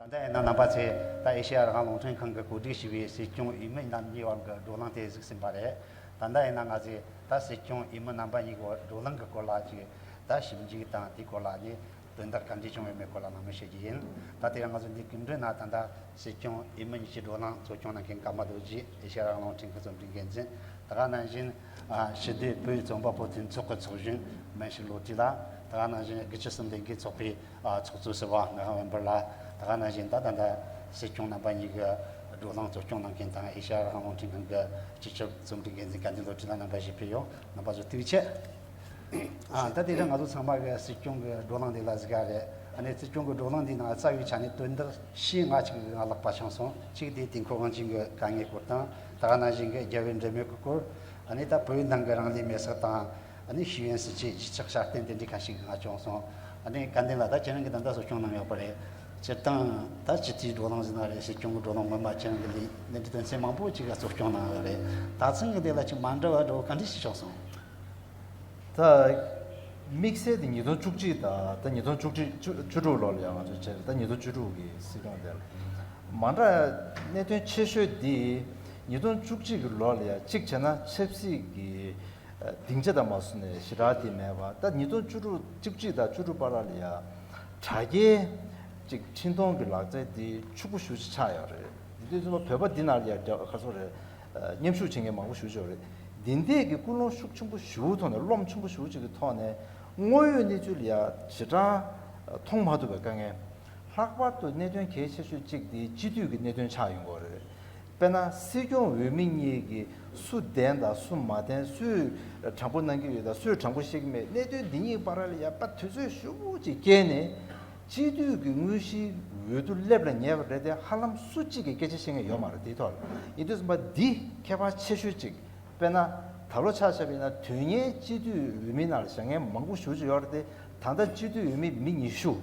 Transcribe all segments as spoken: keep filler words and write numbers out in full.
ད་ཡིན་ན་རྣམ་པ་ཚོས་ད་ཨེ་ཤེ་ཡ་རང་དབང་རླུང་འཕྲིན་ཁང་གིས་གོ་སྒྲིག་ཞུས་པའི་སྲིད་སྐྱོང་འོས་མི་རྣམ་གཉིས་བར་གྱི་བགྲོ་གླེང་དེ་གཟིགས་ཟིན་པ་རེད། ད་ལྟ་ཡིན་ན་ང་ཚོས་ད་སྲིད་སྐྱོང་འོས་མི་རྣམ་པ་གཉིས་ཀྱི་བགྲོ་གླེང་གི་སྐོར་ལ་ཅིག་ད་ཞིབ་འཇུག་དང་དེའི་སྐོར་ལ་ནི་དོན་དག་ག་འདྲས་བྱུང་ཡོད་མེད་སྐོར་ལ་གནང་མུས་བྱེད་རྒྱུ་ཡིན། ད་དེ་རིང་ང་ཚོ་འདི་སྐུ་མགྲོན་ན་ད་ལྟ་སྲིད་སྐྱོང་འོས་མི་གཉིས་ཀྱི་བགྲོ་གླེང་གཙོ་སྐྱོང་གནང་མཁན་ཀརྨ་རྡོ་རྗེ་ཨེ་ཤེ་ཡ་རང་དབང་རླུང་འཕྲིན་ཁང་རྩོམ་སྒྲིག་འགན་འཛིན། ད་ག་ནང་བཞིན་ཨ་སྤྱི་འཐུས་བོད་རྩོམ་པ་པོ་མཐུན་ཚོགས་ཀྱི་ཚོགས་གཞོན་སྨན་ཤིང་བློ་གྲོས་ལགས། ད་ག་ནང་བཞིན་དགུ་བཅུ་གསུམ་ལས་འགུལ་ཚོགས་པའི་ཨ་ཚོགས་གཙོ་ཟུར་པ་ངག་དབང་དབེན་པ་ལགས། ད་ག་ནང་བཞིན་ད་ད་ལྟ་སྲིད་སྐྱོང་རྣམ་པ་གཉིས་ཀྱི་བགྲོ་གླེང་གཙོ་སྐྱོང་གནང་མཁན་དང་ཨེ་ཤེ་ཡ་རང་དབང་རླུང་འཕྲིན་ཁང་གི་སྤྱི་ཁྱབ་རྩོམ་སྒྲིག་འགན་འཛིན་བཀའ་འདུས་བློ་གྲོས་ལགས། རྣམ་པ་བཞུགས་ཕེབས་ཡོད། རྣམ་པ་ཚོ་ཐུགས་རྗེ་ཆེ། ཨ་ད་དེ་རིང་ང་ཚོ་ཚང་མ་གི་སྲིད་སྐྱོང་གི་བགྲོ་གླེང་འདི་ལ་གཟིགས་ཡ་རེད། ཨ་ནི་སྲིད་སྐྱོང་གི་བགྲོ་གླེང་འདིའི་ནང་རྩ་བའི་ཆ་ནས་དོན་དག་བཞི་ལྔ་ཅིག་གི་ང་ལག་པ་འཆང་སོང་། གཅིག་དེ་དུས་འཁོར་དབང་ཆེན་གྱི་དཀའ་ངལ་སྐོར་དང་། ད་ག་ནང་བཞིན་གྱི་རྒྱལ་བའི་འབྲེལ་མོལ་གྱི་སྐོར། ཨ་ནི་ད་བོད་ནང་གི་རང་ལུས་མེར་སྲེག་དང་། ཨ་ནི་ཤེས་ཡོན་སྲིད་བྱུས་གཞིས་ཆགས་སྲ་བརྟན་དེ་འདྲའི་ཁ་ཤས་ཀྱི་ང་བྱུང་སོང་། ཨ་ནི་བཀའ་འདུན་ལགས། ད་ཁྱེད་རང་གིས་ད་ལྟ་གསོ་སྐྱོང་གནང་ཡོད་པ་རེད། སྤྱིར་བཏང་ད་སྤྱི་འཐུས་བགྲོ་གླེང་ཟེར་ན་རེད། སྲིད་སྐྱོང་གི་བགྲོ་གླེང་སྔོན་མ་ཁྱེད་རང་གི་ལས་འདི་འདྲའི་དོན་ཚན་མང་པོ་ཅིག་ག་གསོ་སྐྱོང་གནང་ཡོད་རེད། ད་ཐེངས་ཀྱི་དེ་ལ་ཅིག་མ་འདྲ་བ་འདྲ་བོ་ག་འདྲ་ཞིག་བྱུང་སོང་། ད་དམིགས་བསལ་དེ་ཉིས་སྟོང་བཅུ་གཅིག་དང་ད་ཉིས་སྟོང་བཅུ་གཅིག་བཅུ་བཅུ་དྲུག་ལོ་ལ་ཡང་ང་ཚོས་བྱས་རེད། ད་ཉིས་སྟོང་བཅུ་དྲུག་གི་སྲིད་སྐྱོང་དེ་ལ་མ་འདྲ་གནད་དོན་ཆེ་ཤོས་འདི་ཉིས་སྟོང་བཅུ་གཅིག་གི་ལོ་ལ་ཡང་གཅིག་བྱས་ན་ཆབ་སྲིད་ཀྱི་སྡིངས་ཆ་དང་མ་སུ་ནས་ཞེ་དྲག་དེ་མེད་པ། ད་ཉིས་སྟོང་བཅུ་དྲུག་བཅུ་གཅིག་དང་བཅུ་དྲུག་བར་ལ་ཡང་དྲ་རྒྱའི་ཅིག་འཕྲིན་གཏོང་གི་ལག་རྩལ་འདི་ཕྱུག་པོ་ཞེ་པོ་ཅིག་ཆགས་ཡོད་རེད། འདི་དུས་ཙམ་པ་བོད་པ་འདི་ནང་ལ་ཡང་ག་ཚོད་རེད། མཉམ་ཞུགས་བྱེད་མཁན་མང་པོ་ཞེ་པོ་ཅིག་ཡོད་རེད། འདི་འདྲས་ཀྱི་ཀུན་སློང་ཤུགས་ཆེན་པོ་ཞེ་པོ་ཐོག་ནས་རློམ་ཆེན་པོ་ཞེ་པོ་ཅིག་གི་ཐོག་ནས་དངོས་ཡོད་གནས་ཚུལ་ལ་ཡང་ཞེ་དྲག་མཐོང་མ་ཐུབ་པའི་དཀའ་ངལ། ལྷག་པར་དུ་གནད་དོན་གལ་ཆེ་ཤོས་གཅིག་དེ་སྤྱི་འཐུས་ཀྱི་གནད་དོན་ཆགས་ཡོང་གི་ཡོད་རེད། དཔེར་ན་སྲིད་སྐྱོང་འོས་མི་གཉིས་ཀྱིས་སུ་བདེན་དང་སུ་མ་བདེན། སུས་དྲང་པོ་གནང་གི་ཡོད་དང་སུས་དྲང་པོ་བཤད་ཀྱི་མེད། གནད་དོན་འདི་གཉིས་བར་ལ་ཡང་དཔེ་དུས་ཚོད་ཞེ་པོ་ཅིག་བསྐྱལ་ནས་སྤྱི་འཐུས་ཀྱི་དངོས་གཞིའི་འོས་བསྡུ་སླེབས་ལ་ཉེ་བ་རེད་དེ། ཧ་ལམ་སུ་གཅིག་གིས་སྐད་ཆ་བཤད་མཁན་ཡོད་མ་རེད། དེའི་ཐོག་ལ་ཡིན་དུས་ཙམ་པ་འདི་ཁྱད་པར་ཆེ་ཤོས་ཅིག་དཔེར་ན་ད་ལོ་ཆ་བཞག་པ་ཡིན་ན་དོན་གཉེར་སྤྱི་འཐུས་འོས་མིའི་ནང་ལ་བཞེངས་མཁན་མང་པོ་ཞེ་པོ་ཅིག་ཡོད་རེད་དེ། ད་ལྟ་སྤྱི་འཐུས་འོས་མི་མི་ཉི་ཤུ།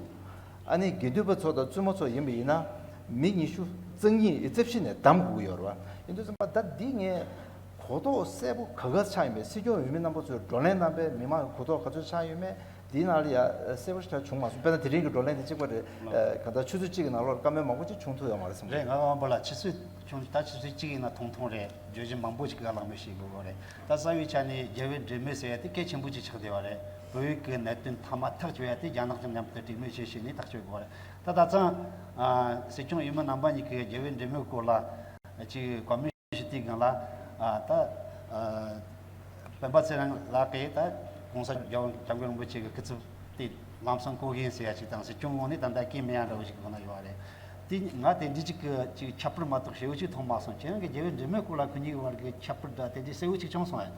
ཨ་ནི་དགེ་འདུན་པ་ཚོ་དང་བཙུན་མ་ཚོ་ཡིན་པ་ཡིན་ན་མི་ཉི་ཤུ་རྩ་གཉིས་རྩ་བཞི་ནས་བདམས་དགོས་ཀྱི་ཡོད་རེད་བ། ཡིན་དུས་ཙམ་པ་ད་འདི་ངས་གོ་རྟོགས་གསལ་པོ་ག་ག་ཆགས་ཡོད་མེད། སྲིད་སྐྱོང་འོས་མི་རྣམ་པ་ཚོས་བགྲོ་གླེང་གནང་པའི་མི་མང་གི་གོ་རྟོགས་ག་ཚོད་ཆགས་ཡོད་མེད། འདིའི་ནང་ལ་ཡ་གསལ་པོ་ཞིག་ད་བྱུང་མ་སོང་། དཔེར་ན་དེ་རིང་གི་བགྲོ་གླེང་དེ་གཅིག་པ་རེད། ཨ། གང་ལྟར་ཆུ་ཚོད་གཅིག་གི་ནང་ལོགས་བཀའ་མོལ་མང་པོ་ཅིག་བྱུང་ཐུབ་ཡོད་མ་རེད་བསམ་གི། རེད། ང་དབང་པོ་ལ་ཆུ་ཚོད་ཆུང་ད་ཆུ་ཚོད་གཅིག་ཡིན་ན་ཐུང་ཐུང་རེད། བརྗོད་གཞི་མང་པོ་ཅིག་ག་ལངས་མེད་ཞིག་དགོས་གོ་རེད། ད་རྩ་བའི་ཆ་ནས་རྒྱལ་བའི་འབྲེལ་མོལ་ཟེར་ཡ་དེ་གལ་ཆེན་པོ་ཅིག་ཆགས་བསྡད་པ་རེད། བོད་ཡིག་གི་གནད་དོན་མཐའ་མ་ཐག་གཅོད་ཡ་དེ་རྒྱ་ནག་གི་མཉམ་དུ་གྲོས་མོལ་བྱས་བྱས་ནས་ཐག་གཅོད་དགོས་རེད། ད་ད་ཐེངས་ཨ་སྲིད་སྐྱོང་འོས་མི་རྣམ་པ་གཉིས་ཀྱིས་རྒྱལ་བའི་འབྲེལ་མོལ་སྐོར་ལ་ཅིག་བཀའ་མོལ་ཞུས་དུས་སྒང་ལ། ཨ་ད་ཨ་སྤེན་པ་ཚེ་རིང་ལགས་ཀྱིས་ད་༸གོང་ས་༸སྐྱབས་མགོན་རིན་པོ་ཆེ་གི་སྐུ་ཚབ་དེ་ལམ་སང་བསྐོ་གི་ཡིན་ཟེར་ཡ་ཅིག་དང་། སྲིད་སྐྱོང་ངོས་ནས་ད་ལྟ་སྐད་མི་ཡང་འདྲ་བོ་ཞིག་གོ་ན་ཡོད་རེད། དེ་ང་དེ་འདྲ་ཅིག་གི་ཅིག་ཁྱད་པར་མ་གཏོགས་ཞེ་པོ་ཅིག་མཐོང་མ་སོང་། ཁྱེད་རང་གི་རྒྱལ་བའི་འབྲེལ་མོལ་སྐོར་ལ་ཁོ་གཉིས་ཀྱི་བར་གྱི་ཁྱད་པར་འདྲ་དེ་འདྲ་གསལ་བོ་ཅིག་བྱུང་སོང་ཨ།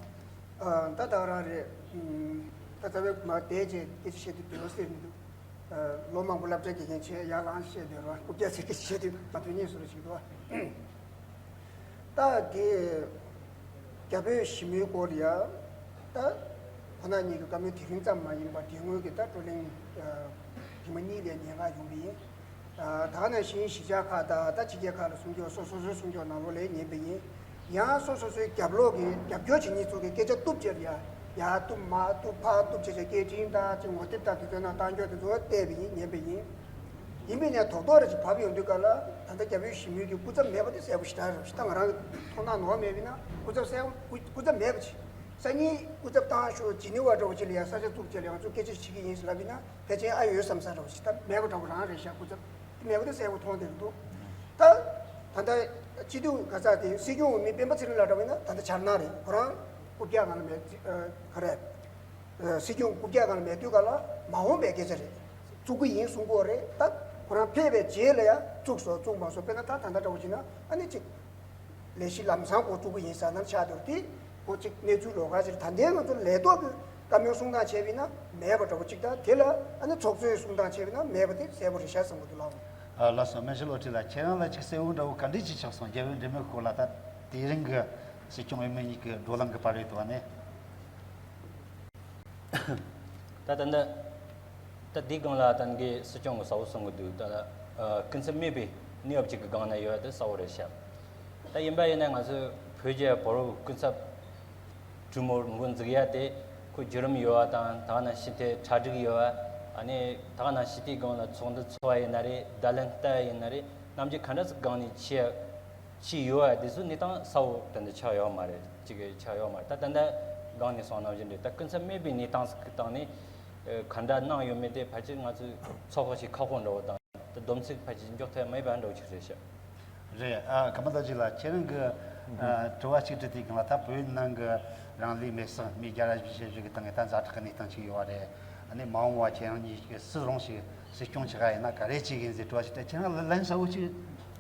ཨ། ད་ད་རང་རེད། ཨུམ། ད་རྩ་བའི་མ་དེ་བྱས་སྐད་ཆ་བཤད་དུས་འདོད་ཟེར་མི་འདུག་ཨ། ལོ་མང་པོ་སློབ་གྲྭ་དགེ་རྒན་བྱས་ཡར་ལངས་བཤད་འདོད་རོགས་རྐུབ་བཀྱག་ཟེར་སྐད་ཆ་བཤད་དུས་མ་དོན་གཉིས་སུ་རུ་ཞིག་འདུག་ད་དེ་རྒྱ་བོད་ཞི་མོལ་སྐོར་ཡ། ད་ཁོ་ན་གཉིས་ཀྱི་བཀའ་མོལ་དེ་རིང་ཙམ་མ་ཡིན་པར་དེ་སྔོན་གྱི་ད་བགྲོ་གླེང་ཐེངས་མ་གཉིས་ལས་ཉེ་བ་ཡོང་གི་ཡིན། ད་ག་ནང་བཞིན་གཞིས་ཆགས་ཁག་དང་ད་ཕྱི་རྒྱལ་ཁག་ལ་སྲུང་སྐྱོབ་སོ་སོ་སོའི་སྲུང་སྐྱོབ་ནང་ལོགས་ལས་ཉན་པ་ཡིན། ཡང་སོ་སོ་སོའི་རྒྱབ་ལོགས་ཀྱི་རྒྱབ་སྐྱོར་བྱེད་མཁན་ཚོ་གི་སྐད་ཆ་གཏུབ་བྱས་ཡ། ཡ་གཏུབ་མ་གཏུབ་ཕར་གཏུབ་བྱས་བྱས་སྐད་འཕྲིན་དང་ཅིག་ངོ་དེབ་དང་དེ་ཚོའི་ནང་བཏང་རྒྱུ་དེ་ཚོ་བལྟས་པ་ཡིན། ཉན་པ་ཡིན། ཡིན་པས་ནས་རྡོག་རྡོག་རེ་ཅིག་བབས་ཡོང་དུས་ག་ལ་ད་ལྟ་རྒྱ་བོད་ཞི་མོལ་གྱི་སྐུ་ཚབ་མེད་པ་དེ་གསལ་པོ་ཞེ་དྲག་རེད། ཞེ་དྲག་ང་རང་གི་མཐོང་སྣང་ནོར་བ་མེད་པ་ཡིན་ན་སྐུ་ཚབ་གསལ་པོ་སྐུ་སྐུ་ཚབ་མེད་པ་ཅིག་སང་ཉིན་སྐུ་ཚབ་བཏང་ཤོག་ཇི་ནི་ཝ་འདྲ་བོ་ཅིག་ལ་ཡང་ས་ཆ་བཙུགས་བྱས་ལ་ང་ཚོ་སྐད་ཆ་བྱེད་ཀྱི་ཡིན་ཟེར་ལབ་ཡིན་ན་ཕལ་ཆེར་ཨ་ཡོད་བསམ་ས་འདྲ་བོ་ཞིག་ད་མེད་པ་འདྲ་བོ་རང་རེད་ཤག་སྐུ་ཚབ་དེ་མེད་པ་དེ་གསལ་པོ་མཐོང་བསྡད་འདུག་ད་ད་ལྟ་སྤྱི་འཐུས་ག་ས་དེ་སྲིད་སྐྱོང་འོས་མི་སྤེན་པ་ཚེ་རིང་ལགས་འདྲ་བོ་ཡིན་ན་ད་ལྟ་འཆར་སྣང་རེད། ཁོ་རང་རྐུབ་བཀྱག་སྒང་ལ་མེད་ཨ་ག་རེ། སྲིད་སྐྱོང་རྐུབ་བཀྱག་སྒང་ལ་མེད་དུས་ག་ལ་མ་འོངས་པའི་སྐད་ཆ་རེད། བཙུགས་ཀྱི་ཡིན་གསུང་གི་ཡོད་རེད། ད་ཁོ་རང་ཕེབས་པའི་རྗེས་ལ་ཡང་བཙུགས་སོང་བཙུགས་མ་སོང་། དཔེར་ན་ད་ད་ལྟ་འདྲ་བོ་བྱས་ན་ཨ་ནི་གཅིག་ལས་གཞི་ལམ་སང་འགོ་བཙུགས་ཀྱི་ཡིན་ཟེར་ན་ཆགས་འདུག་དེ་ཁོ་གཅིག་གནས་ཚུལ་ལོགས་ཀ་ཅིག་ད་ལྟའི་ང་ཚོ་ལས་ཐོག་གི་བཀའ་མོལ་གསུང་སྟངས་བྱས་པ་ཡིན་ན་མེད་པ་འདྲ་བོ་གཅིག་དང་། དེ་ལ་ཨ་ནི་ཚོགས་གཙོས་གསུང་སྟངས་བྱས་པ་ཡིན་ན་མེད་པ་དེ་གསལ་པོ་རེད་ཤག་བསམ་གྱི་འདུག་ལགས། ཨ་ལགས་སོ། སྨན་ཤིང་བློ་གྲོས་ལགས། ཁྱེད་རང་ལ་ཅིག་གསལ་བོ་འདྲ་བོ་ག་འདྲས་ཅིག་ཆགས་སོང་། རྒྱལ་བའི་འབྲེལ་མོལ་སྐོར་ལ་ད་དེ་རིང་གི་སྲིད་སྐྱོང་འོས་མི་གཉིས་ཀྱི་བགྲོ་གླེང་གི་བར་བའི་ཐོག་ནས། ད་ད་ནི་ད་འདིའི་སྒང་ལ་ད་ངས་སྲིད་སྐྱོང་གི་གསལ་བོ་གསུང་གི་འདུག་ད་ཨ་སྐུ་ཚབ་མེད་པའི་གནས་བབ་ཅིག་གི་སྒང་ན་ཡོད་དེ་གསལ་བོ་རེད་ཤག་ད་ཡིན་པ་ཡིན་ན་ང་ཚོས་བོད་རྒྱ་བར་དུ་སྐུ་ཚབ་གྲོས་མོལ་འགོ་འཛུགས་ཡ་དེ་ཁོ་བརྒྱུད་རིམ་ཡོད་པ་དང་། ད་ནང་བཞིན་དེ་གྲ་སྒྲིག་ཡོད་པ། ཨ་ནི་ད་ག་ནང་ཞི་བདེའི་སྒང་ལ་ཚོགས་འདུ་ཚོགས་པ་ཡིན་ན་རེད། བརྡ་ལན་བཏབ་ཡིན་ན་རེད། རྣམ་འགྱུར་ག་འདྲ་ཞིག་སྒང་ནས་ཕྱིན་ཕྱིན་ཡོད་པ་དེ་ཚོ་གནས་སྟངས་གསལ་པོ་དེ་འདྲ་ཆགས་ཡོད་མ་རེད། གཅིག་གི་ཆགས་ཡོད་མ་རེད། ད་ད་ལྟ་སྒང་ནས་སོང་ནང་བཞིན་རེད། ད་སྐུ་ཚབ་མེད་པའི་གནས་སྟངས་ཤིག་གི་སྟེང་ནས་ག་འདྲ་གནང་ཡོད་མེད་དེ་ཕལ་ཆེར་ང་ཚོས་ཚོད་དཔག་བྱེད་ཁག་པོ་འདྲ་བོ་དང་། ད་སྡོམ་ཚིག་ཕལ་ཆེར་འཇོག་ཐུབ་མེད་པ་འདྲ་བོ་ཅིག་རེད་ཤག་རེད། ཨ། ཀརྨ་རྡོ་རྗེ་ལགས། ཁྱེད་རང་གི་ཨ་དྲི་བ་གཅིག་དྲིས་དུས་སྒང་ལ། ད་བོད་ནང་གི་རང་ལུས་མེར་སྲེག་མི་བརྒྱ་ར་བཞི་བཅུ་ཞེ་དྲུག་གི་སྟེང་ནས་ད་ཛ་དྲག་གི་གནས་སྟངས་ཅིག་ཡོད་པ་རེད། ཨ་ནི་མ་འོངས་པ་ཁྱེད་རང་གཉིས་ཀྱིས་སུ་རུང་ཞིག་སྲིད་སྐྱོང་བྱེད་ག་ཡིན་ན་ག་རེ་བྱེད་ཀྱི་ཡིན་ཟེར་དྲི་བ་ཞིག་དྲིས། ཁྱེད་རང་ལན་གསལ་པོ་ཅིག་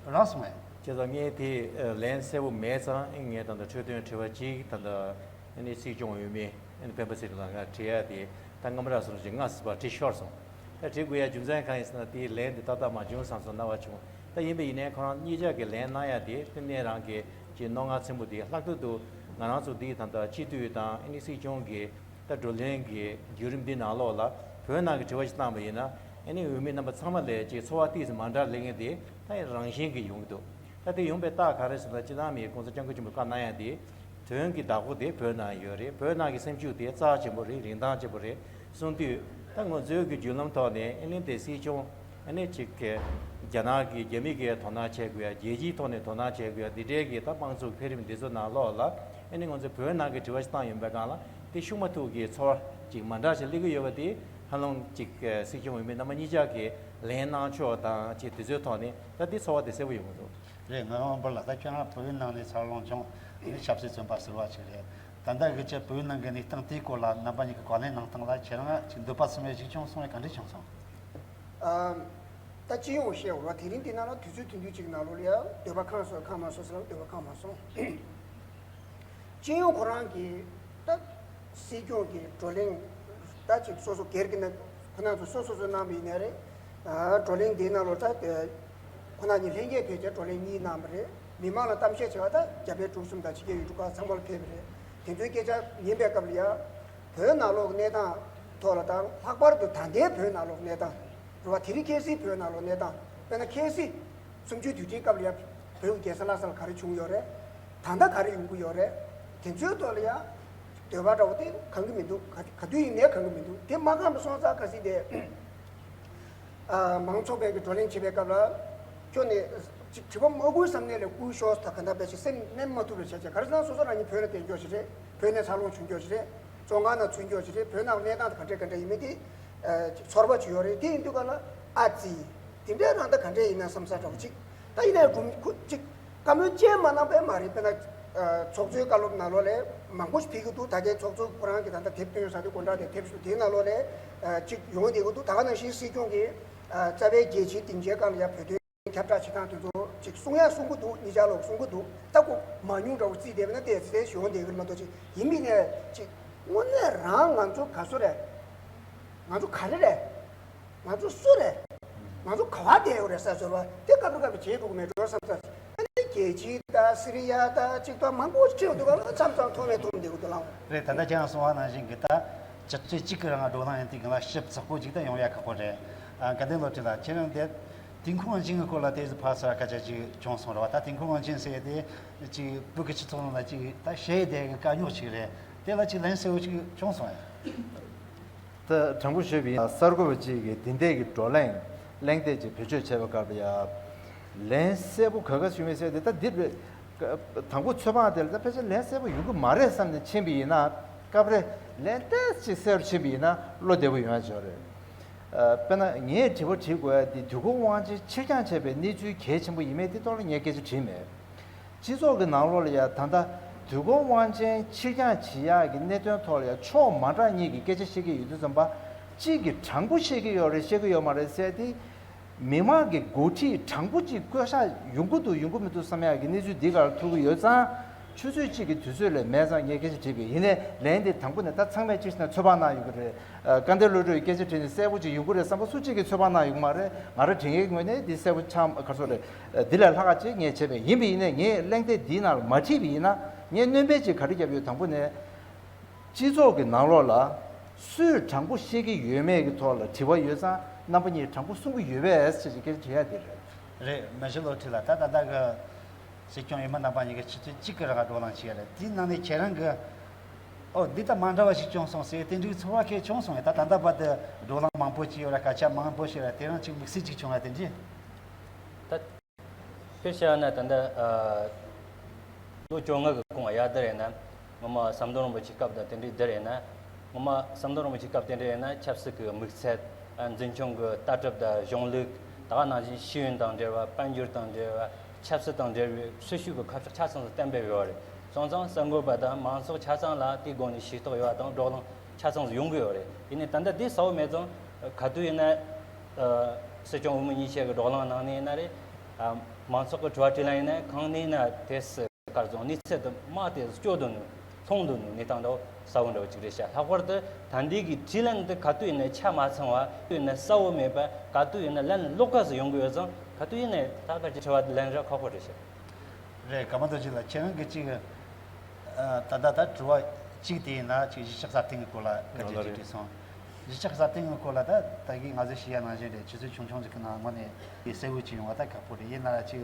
རག་སོང་ངས། བྱས་ཙང་ངས་དེ་ལན་གསལ་པོ་མེད་ཙང་། ངས་ད་ལྟ་འཕྲོས་དོན་དྲི་བ་གཅིག་ད་ལྟ་ཨ་ནི་སྲིད་སྐྱོང་འོས་མི་ཨ་ནི་སྤེན་པ་ཚེ་རིང་ལགས་ང་དྲི་ཡ་དེ་ད་སྔ་མ་རག་སོང་ཞིག་སྔ་སྲིད་པ་དྲི་ཤོར་སོང་། ད་དྲི་དགོས་ཡ་རྒྱུ་མཚན་གང་ཡིན་ཟེར་ན། དེའི་ལན་དེ་ཏག་ཏག་མ་བྱུང་བསམ་སོང་། རྣ་བ་བྱུང་། ད་ཡིན་པ་ཡིན་ནའི་ཁོ་རང་གཉིས་ཆ་གི་ལན་གནང་ཡ་དེ་ཏན་ཏན་རང་གི་ཅིག་རྣོ་ངར་ཚིམ་པོ་དེ། ལྷག་ཏུ་དུ་ང་རང་ཚོ་འདི་ད་ལྟ་སྤྱི་འཐུས་དང་ཨ་ནི་སྲིད་སྐྱོང་གི་ད་བགྲོ་གླེང་གི་བརྒྱུད་རིམ་འདི་ནང་ལོགས་ལ་བོད་ནང་གི་དྲི་བ་ཞིག་བཏང་བ་ཡིན་ན། ཨ་ནི་འོས་མི་རྣམ་པ་ཚང་མ་ལ་ཅིག་ཚོར་བ་ཏོག་ཙམ་མ་འདྲ་སླེབས་མཁན་དེ་ད་རང་བཞིན་གྱིས་ཡོང་གི་འདུག་ད་དེ་ཡོང་པའི་རྟགས་ག་རེ་ཟེར་ན། སྤྱིར་བཏང་མི་༸གོང་ས་༸སྐྱབས་མགོན་ཆེན་པོས་བཀའ་གནང་ཡ་དེ། དོན་གྱི་བདག་པོ་དེ་བོད་ནང་ཡོད་རེད། བོད་ནང་གི་སེམས་ཤུགས་དེ་རྩ་ཆེན་པོ་རེད། རིན་ཐང་ཆེན་པོ་རེད། གསུང་དུས་ད་ང་ཚོའི་གི་བརྒྱུད་ལམ་ཐོག་ནས་ཨ་ནི་དེ་སྲིད་སྐྱོང་ཨ་ནི་ཅིག་གི་རྒྱ་ནག་གི་རྒྱ་མི་གི་དོ་སྣང་བྱེད་དགོས་ཡ། རྒྱལ་སྤྱིའི་ཐོག་ནས་དོ་སྣང་བྱེད་དགོས་ཡ། འདི་འདྲའི་གི་ད་དམངས་གཙོ་འཕེལ་རིམ་འདི་ཚོ་ནང་ལོགས་ལ་ཨ་ནི་ང་ཚོ་བོད་ནང་གི་དྲི་བ་ཞིག་བཏང་ཡོང་པའི་སྒང་ལ་དེ་ཤུགས་མ་ཐུག་གི་ཚོར་བ་ཅིག་མ་འདྲ་ཞིག་སླེབས་ཀྱི་ཡོད་པ་དེ་ཧ་ལམ་ཅིག་སྲིད་སྐྱོང་འོས་མི་རྣམ་པ་གཉིས་ཆ་གི་ལན་གནང་ཕྱོགས་དང་ཅིག་དེ་ཚོའི་ཐོག་ནས་ད་དེ་ཚོར་བ་དེ་གསལ་པོ་ཡོང་གི་འདུག་རེད། ངག་དབང་འབུམ་ལགས། ད་ཁྱོད་རང་བོད་ནང་ནས་འཚར་ལོངས་བྱུང་། ཨ་ནི་ཆབ་སྲིད་བཙོན་པ་ཟུར་པ་ཞིག་རེད། ད་ལྟ་གི་ཆ་བོད་ནང་གི་གནས་སྟངས་དེའི་སྐོར་ལ་རྣམ་པ་གཉིས་ཀྱི་བགྲོ་གླེང་གནང་སྟངས་ལ་ཁྱེད་རང་ཅིག་འདོད་པ་ཚིམ་པའི་གཞི་བྱུང་སོང་བས་ག་འདྲ་བྱུང་སོང་། ཨམ། ད་སྤྱི་ཡོངས་བཤད་འོ་ར། དེ་རིང་འདི་ནང་ལ་དུས་ཚོད་ཐུང་ཐུང་ཅིག་ནང་ལོགས་ལ་ཡང་འདོད་པ་ཁེངས་སོང་ཁེངས་མ་སོང་ཟེར་ལ་འདོད་པ་ཁེངས་མ་སོང་། སྤྱི་ཡོངས་ཁོ་རང་གི་ད་སྲིད་སྐྱོང་གི་བགྲོ་གླེང་ད་ཅིག་སོ་སོ་སྒེར་གྱི་ནང་ཁོ་རང་ཚོ་སོ་སོ་སོ་གནང་བ་ཡིན་ནའི་རེད། ཨ། བགྲོ་གླེང་འདིའི་ནང་ལོགས་ད་ཁོ་རང་གཉིས་ལྷན་རྒྱས་ཕེབས་བྱས་བགྲོ་གླེང་གཉིས་གནང་བ་རེད། མི་མང་ལ་གཏམ་བཤད་བྱས་པ་ད་རྒྱ་བལ་འབྲུག་གསུམ་དང་ཕྱི་རྒྱལ་ཡུལ་གྲུ་ཁག་ཚང་མ་ལ་ཕེབས་པ་རེད། དེ་ཚོའི་སྐད་ཆ་ཉན་པའི་སྐབས་ལ་ཡ། བོད་ནང་ལོགས་གནས་སྟངས་ཐོག་ལ་དང་། ལྷག་པར་དུ་ད་ལྟའི་བོད་ནང་ལོགས་གནས་སྟངས་རེད་བ། དེ་རིང་ཁ་སང་བོད་ནང་ལོགས་གནས་སྟངས། དཔེར་ན་ཁ་སང་གསུམ་བཅུའི་དུས་དྲན་སྐབས་ལ་ཡ་བོད་ཀྱི་རྒྱལ་ས་ལྷ་སར་ག་རེ་བྱུང་ཡོད་རེད། ད་ལྟ་ག་རེ་ཡོང་གི་ཡོད་རེད། དེ་ཚོའི་ཐོག་ལ་ཡ་འདོད་པ་འདྲ་བོ་དེ་ཁེངས་གི་མི་འདུག་ག་ག་དུས་ཡིན་ནའི་ཁེངས་གི་མི་འདུག་དེ་མ་ཁེངས་པ་སོང་ཙང་ཁ་སང་དེ། ཨ། མང་ཚོགས་པའི་གི་བགྲོ་གླེང་བྱེད་པའི་སྐབས་ལ་ཁྱོན་ནས་ཅིག་དྲི་བ་མ་བཀོད་བསམ་ནས་ལས་བཀོད་ཤོག་ད་ག་འདྲ་བས་ཅིག་སེམས་མནན་མ་ཐུབ་པའི་བྱས་བྱས། ག་རེ་ཟེར་ན་སོ་སོ་རང་ཉིད་བོད་ལ་བསྡད་རྒྱུ་ཞིག་རེད། བོད་ནས་འཚར་ལོངས་བྱུང་རྒྱུ་ཞིག་རེད། བཙོན་ཁང་ནང་ཚུད་རྒྱུ་ཞིག་རེད། བོད་ནང་གནས་སྟངས་དེ་ག་འདྲ་ག་འདྲ་ཡིན་མིན་དེ་ཨ་ཅིག་ཚོར་བ་ཅིག་ཡོད་རེད། དེ་ཡིན་དུས་ག་ལ་ཨ་ཙི། དེ་འདྲའི་རང་ད་ག་འདྲ་ཡིན་ན་བསམ་ས་འདྲ་བོ་ཅིག་ད་ཡིན་ནའི་སྒྲུང་ཁུ་ཅིག་བཀའ་མོལ་ཅན་མ་གནང་པས་མ་རེད། དཔེར་ན་ཨ་ཚོགས་གཙོའི་བཀའ་སློབ་ནང་ལོགས་ལ་མང་པོ་ཞིག་ཕེབས་ཀྱི་འདུག་ད་གའི་ཚོགས་གཙོ་ཁོ་རང་གིས་ད་ལྟ་དེབ་བཏོན་ས་དེ་དགོང་དག་དེ་དེབ་ཞུ་དེའི་ནང་ལོགས་ལ་ཨ་ཅིག་ཡོང་བསྡད་ཀྱི་འདུག་ད་ག་ནང་བཞིན་སྲིད་སྐྱོང་གིས་ཨ་རྩ་བའི་རྒྱལ་སྤྱིའི་སྡིངས་ཆའི་སྒང་ལ་ཡ་བོད་དོན་ཁྱབ་བསྒྲགས་བྱེད་སྟངས་དེ་ཚོ་ཅིག་གསུང་ཡ་གསུང་གི་འདུག་གཉིས་ཆ་ལོག་གསུང་གི་འདུག་ད་ཁོ་མང་ཉུང་འདྲ་བོ་རྩིས་བསྡད་པ་ན་ཏོག་ཙམ་ཡོང་བསྡད་ཀྱི་རེད་མ་གཏོགས། ཅིག་ཡིན་མིན་ནས་ཅིག་དངོས་གནས་རང་ང་ཚོ་ག་ཚོད་རེད། ང་ཚོ་ག་རེ་རེད། ང་ཚོ་སུ་རེད། ང་ཚོ་ག་པར་བསྡད་ཡོད་རེད་ཟེར་ཚོར་བ་དེ་སྐབས་རེ་སྐབས་རེ་བྱེད་དགོས་ཀྱི་མེད་འགྲོ་བསམ་ཚར། ཨ་ནི་རྒྱལ་སྤྱི་དང་སི་རི་ཡ་དང་ཅིག་དང་མང་པོ་ཅིག་འདུག་ག་ལ་མཚམས་མཚམས་མཐོང་མེད་མཐོང་བསྡད་ཀྱི་འདུག་ལགས། རེད། ད་ལྟ་ཁྱེད་རང་གསུངས་པ་ནང་བཞིན་གྱི་ད་སྤྱི་ཚོགས་གཅིག་གི་རང་བགྲོ་གླེང་ཡིན་དུས་སྒང་ལ་ཞིབ་ཚགས་པོ་ཅིག་ད་ཡོང་ཡ་ཁག་པོ་རེད། ཨ། དགའ་ལྡན་བློ་གྲོས་ལགས། ཁྱེད་རང་དེ་ཏིང་ཁུ་དབང་ཆེན་གྱི་སྐོར་ལ་ཏོག་ཙམ་ཕར་ཚུར་སྐད་ཆ་ཅིག་བྱུང་སོང་རེད་བ། ད་ཏིང་ཁུ་དབང་ཆེན་ཟེར་ཡ་དེ་ཅིག་བོད་ཀྱི་སྤྱི་ཚོགས་ནང་ལ་ཅིག་ད་བཤད་ཡ་དེ་གི་དཀའ་རྙོག་ཅིག་རེད། དེ་ལ་ཅིག་ལན་གསལ་པོ་ཅིག་བྱུང་སོང་ཡ། ད་དྲང་པོ་ཞུས་པ་ཡིན་ན་གསར་འགོད་པ་གཅིག་གིས་འདི་འདྲས་ཀྱི་བགྲོ་གླེང་གླེང་སྟེགས་ཅིག་བེད་སྤྱོད་བྱས་པའི་སྐབས་ལ་ཡ་ལན་གསལ་པོ་ག་ག་ཞུ་མེད་ཟེར་ཏེ། ད་འདི་དང་པོ་ཚོད་དཔག་དེ་ལ་ད་ཕལ་ཆེར་ལན་གསལ་པོ་ཡོང་གི་མ་རེད་བསམ་ནས་ཕྱིན་པ་ཡིན་ན། སྐབས་རེ་ལན་ཏོག་ཙམ་གསལ་པོ་ཕྱིན་པ་ཡིན་ན་བློ་བདེ་པོ་ཡོང་ཡ་ཅིག་ཡོད་རེད། ཨ། དཔེར་ན་ངས་དྲི་བ་དྲི་དགོས་ཡ་འདི་དུས་འཁོར་དབང་ཆེན་ཕྱིར་འགྱངས་བྱས་པའི་གནས་ཚུལ་གལ་ཆེན་པོ་ཡིན་མིན་དེ་ཐོག་ལ་ངས་སྐད་ཆ་དྲིས་མེད། སྤྱི་ཚོགས་ཀྱི་ནང་ལོགས་ལ་ཡ་ད་ལྟ་དུས་འཁོར་དབང་ཆེན་ཕྱིར་འགྱངས་བྱེད་ཡག་གི་གནད་དོན་ཐོག་ལ་ཡ་ཕྱོགས་མ་འདྲ་གཉིས་ཀྱི་སྐད་ཆ་བཤད་ཀྱི་ཡོད་དུས་ཙམ་པ། གཅིག་གིས་དྲང་པོ་བཤད་ཀྱི་ཡོད་རེད། བཤད་ཀྱི་ཡོད་མ་རེད་ཟེར་ཏེ། མི་མང་གི་འགོ་ཁྲིད་དྲང་པོ་གཅིག་བསྐོ་གཞག་ཡོང་གི་འདུག་ཡོང་གི་མི་འདུག་བསམ་ཡག་གི་གནས་ཚུལ་འདི་གར་ཐུག་གི་ཡོད་ཙང་། ཆུ་ཚོད་གཅིག་གི་དུས་ཚོད་ལས་མེད་ཙང་ངས་སྐད་ཆ་དྲིས་པ་ཡིན། ཡིན་ནའི་ལན་དེ་དང་པོ་ནས་ད་ཚང་མས་གཅིག་བྱས་ན་ཚོད་དཔག་གནང་ཡོང་གི་རེད། ཨ། སྐལ་ལྡན་བློ་གྲོས་སྐད་ཆ་དྲིས་ནས་གསལ་པོ་ཅིག་ཡོང་གི་རེད་བསམ་པ་སུ་གཅིག་གིས་ཚོད་དཔག་གནང་ཡོང་གི་མ་རེད། ང་རང་དྲི་མཁན་གྱི་ངོས་ནས་འདི་གསལ་པོ་ཆགས་ག་ཚོད་རེད། ཨ། འདི་ལས་ལྷག་ག་ཅིག་ངས་བྱས་པ་ཡིན་པ་ཡིན་ནའི། ངས་གླེང་སྟེགས་འདིའི་ནང་ལ་མ་ཁྲིད་པ་ཡིན་ན། ངས་སྣོན་པ་ཅིག་ག་རེ་བརྒྱབ་ཡོད། དང་པོ་ནས་སྤྱི་ཚོགས་ཀྱི་ནང་ལོགས་ལ་སུས་དྲང་པོ་བཤད་ཀྱི་ཡོད་མེད་ཀྱི་ཐོག་ལ་དྲི་བ་ཡོད་ཙང་། རྣམ་པ་གཉིས་དྲང་པོ་གསུང་གི་ཡོད་པས་ཅེས་ཀྱི་སྐད་ཆ་དྲི་ཡ་དེ་རེད། རེད། མ་གཞི་བློ་གྲོས་ལགས། ད་ད་ལྟ་གི་སྲིད་སྐྱོང་འོས་མི་རྣམ་པ་གཉིས་ཀྱིས་ཆུ་ཚོད་གཅིག་གི་རིང་བགྲོ་གླེང་བྱས་རེད། དེའི་ནང་ནས་ཁྱེད་རང་གི་ ཨོ་འདི་ད་མ་འདྲ་བ་ཞིག་བྱུང་སོང་ཟེར་དེ་འདྲའི་ཚོར་བ་ཁྱེད་བྱུང་སོང་ཡ། ད་ད་ལྟ་བར་དུ་བགྲོ་གླེང་མང་པོ་བྱས་ཡོད་ར། སྐད་ཆ་མང་པོ་བཤད་ར། དེ་རིང་ཅིག་དམིགས་བསལ་ཅིག་བྱུང་ར་དེ་འདྲའི། ད་དཔེར་བཤད་ན་ད་ལྟ་ཨ་ལོ་བཅོ་ལྔ་གི་གོང་ཡར་དེར་ཡིན་ན། ངོ་མ་ཟམ་གདོང་རིན་པོ་ཆེའི་སྐབས་དང་དེ་འདྲའི་དེར་ཡིན་ན། ངོ་མ་ཟམ་གདོང་རིན་པོ་ཆེའི་སྐབས་དེ་འདྲ་ཡིན་ན་ཆབ་སྲིད་ཀྱི་དམིགས་ཚད། ཨ་འཛིན་སྐྱོང་གི་ལྟ་གྲུབ་དང་གཞུང་ལུགས། ད་ག་ནང་བཞིན་ཤེས་ཡོན་དང་འབྲེལ་བ། དཔལ་འབྱོར་དང་འབྲེལ་བ། ཆབ་སྲིད་དང་འབྲེལ་བའི་སྲི་ཞུ་གི་ཁ་ཕྱོགས་ཆ་ཚང་དུ་བསྟན་པའི་ཡོད་རེད། སོང་ཙང་གསར་འགོད་པ་དང་མང་ཚོགས་ཆ་ཚང་ལ་དེའི་སྒོ་ནས་ཤེས་རྟོགས་ཡོད་པ་དང་བགྲོ་གླེང་ཆ་ཚང་དུ་ཡོང་གི་ཡོད་རེད། ཡིན་ནའི་ད་ལྟ་དེ་གསལ་བོ་མེད་ཙང་། ག་དུས་ཡིན་ན་ཨ་སྲིད་སྐྱོང་འོས་མི་གཉིས་ཆ་གི་བགྲོ་གླེང་ནང་ནས་ཡིན་ན་རེད། ཨ་མང་ཚོགས་ཀྱི་དྲི་བ་དྲིས་ལན་ཡིན་ན་གང་ནས་ཡིན་ན་དེ་སྲིད་གར་སོང་གནས་ཚུལ་དུ་དམག་དེ་སྐྱོ་དུ་ནུ་ལྷུང་དུ་ནུ་གནས་སྟངས་འདྲ་བོ་གསལ་བོ་འདྲ་བོ་ཅིག་རེད་ཤག་ལྷག་པར་དུ་ད་འདི་གི་དྲིས་ལན་འདི་ག་དུས་ཡིན་ན་ཆ་མ་ཚང་བ་དུས་ཡིན་ན་གསལ་བོ་མེད་པ། ག་དུས་ཡིན་ན་ལན་ལོག་ག་སུ་ཡོང་གི་ཡོད་ཙང་། ག་དུས་ཡིན་ན་ད་ག་ཅིག་དྲི་བ་ལན་རག་ཁག་པོ་རེད་ཤག་རེད། ཀརྨ་རྡོ་རྗེ་ལགས། ཁྱེད་རང་གི་ཅིག་ཨ་ད་ལྟ་ད་དྲི་བ་གཅིག་དེ་ཡིན་ན་ཅིག་གཞིས་ཆགས་གསར་བརྟན་གྱི་སྐོར་ལ་སྐད་ཆ་ཅིག་དྲིས་སོང་། གཞིས་ཆགས་གསར་བརྟན་གྱི་སྐོར་ལ་ད་ད་གིན་ང་ཚོས་ཤེས་ཡ་ནང་བཞིན་རེད། ཆུ་ཚོད་ཆུང་ཆུང་ཅིག་གི་ནང་ངོ་ནས་དེ་གསལ་བོ་ཅིག་ཡོང་བ་ད་ཁག་པོ་རེད། ཡིན་ན་ལ་ཅིག་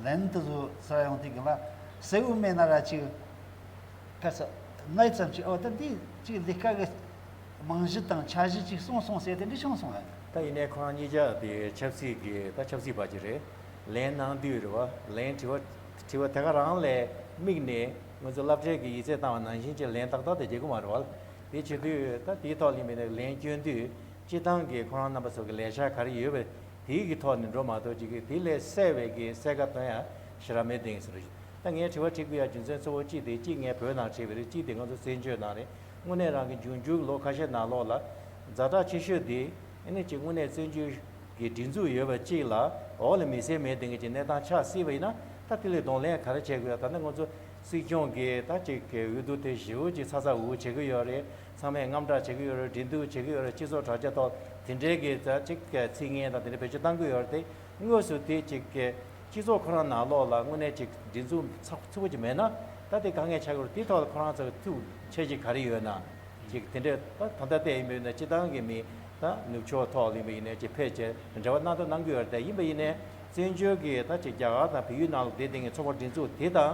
ལན་དུ་བཟོ་ས་ཡོང་དུས་གི་ལ་གསལ་བོ་མེད་ན་ར་ཅིག་ཁ་ས་ངའི་ཙམ་ཅིག་ཨོ་ད་འདི་ཅིག་ལས་ཀ་གི་རྨང་གཞི་དང་འཆར་གཞི་ཅིག་སོང་སོང་ཟེར་དེ་འདྲ་བྱུང་སོང་ཨ། ད་ཡིན་ནའི་ཁོ་རང་གཉིས་ཆ་དེ་ཆབ་སྲིད་ཀྱི་ད་ཆབ་སྲིད་པ་ཅིག་རེད། ལན་གནང་དུས་རེད་བ། ལན་དྲི་བ་དྲི་བ་དེ་ག་རང་ལ་དམིགས་ནས་ང་ཚོ་སློབ་གྲྭའི་གི་ཡིག་ཚད་བཏང་བ་ནང་བཞིན་གྱི་ལན་ཏག་ཏག་དེ་རྒྱག་གི་མ་རེད་བ། དེ་བྱེད་དུས་ད་དེའི་ཐོག་ལ་ཡིན་པའི་ནས་ལན་སྐྱོན་དུས་སྤྱི་བཏང་གི་ཁོ་རང་རྣམ་པ་ཚོ་གི་ལས་འཆར་ག་རེ་ཡོད་པ་དེའི་གི་ཐོག་ནས་འགྲོ་མ་གཏོགས་ཅིག་གི་དེ་ལས་གསལ་བའི་གི་གསལ་ཁ་སྟོན་ཡ་ཞེ་དྲག་མེད་དེ་ཡིན་ཟེར་རེད། ད་ངས་དྲི་བ་དྲི་དགོས་ཡ་རྒྱུ་མཚན་གཙོ་བོ་གཅིག་དེ་གཅིག་ངས་བོད་ནང་བྲིས་པ་རེད། གཅིག་དེ་ང་ཚོ་བཙན་བྱོལ་ནང་རེད། དངོས་གནས་རང་གི་འབྱུང་འགྱུར་ལོ་ཁ་ཤས་ནང་ལོགས་ལ་ཛ་དྲག་ཆེ་ཤོས་དེ་ཨ་ནི་གཅིག་དངོས་གནས་བཙན་བྱོལ་གྱི་སྒྲིག་འཛུགས་ཡོད་པ་གཅིག་ལ་འོག་ལ་མི་སེར་མེད་དེ་འདྲ་གི་གནས་སྟངས་ཆགས་སྲིད་པ་ཡིན་ན། ད་དེ་ལས་གདོང་ལེན་ག་རེ་བྱེད་དགོས་ཡ། ད་ནི་ང་ཚོ་སྲིད་སྐྱོང་གིས་ད་ཅིག་གི་འོས་བསྡུ་དེ་ཞེ་པོ་ཅིག་ཚ་ཚ་འུར་འུར་བྱེད་ཀྱི་ཡོད་རེད། ཚང་མས་དངངས་སྐྲག་བྱེད་ཀྱི་ཡོད་རེད། འགྲན་བསྡུར་བྱེད་ཀྱི་ཡོད་རེད། སྤྱི་ཚོགས་དྲ་རྒྱ་ཐོག་དེ་འདྲའི་གི་ད་ཅིག་གི་ཚིག་ངན་དང་དེ་འདྲ་བེད་སྤྱོད་གཏང་གི་ཡོད་རེད་དེ། དངོས་སུ་དེ་ཅིག་གི་སྤྱི་ཚོགས་ཁོ་རང་ནང་ལོགས་ལ་དངོས་གནས་ཅིག་སྒྲིག་འཛུགས་ཚགས་ཚུད་པོ་ཅིག་མེད་ན་ད་དེ་དཀའ་ངལ་ཆགས་ཀྱི་རེད། དེ་ཐོག་ལ་ཁོ་རང་ཚོ་ཐུགས་འཆད་གཞི་ག་རེ་ཡོད་ན། ཅིག་དེ་འདྲས་ད་ད་ལྟ་བལྟས་ཡིན་པས་ན་སྤྱི་བཏང་གི་མི་ད་ནུབ་ཕྱོགས་ཐོག་ལ་ཡིན་པ་ཡིན་ནའི་ཅིག་ཕལ་ཆེར་འབྲེལ་བ་གནང་དང་གནང་གི་ཡོད་རེད། དེ་ཡིན་པ་ཡིན་ནའི་བཙན་བྱོལ་གྱི་ད་ཅིག་རྒྱ་གར་དང་བལ་ཡུལ་ནང་ལ་བསྡད་བསྡད་མཁན་ཚོགས་པ་སྒྲིག་འཛུགས་དེ་དང་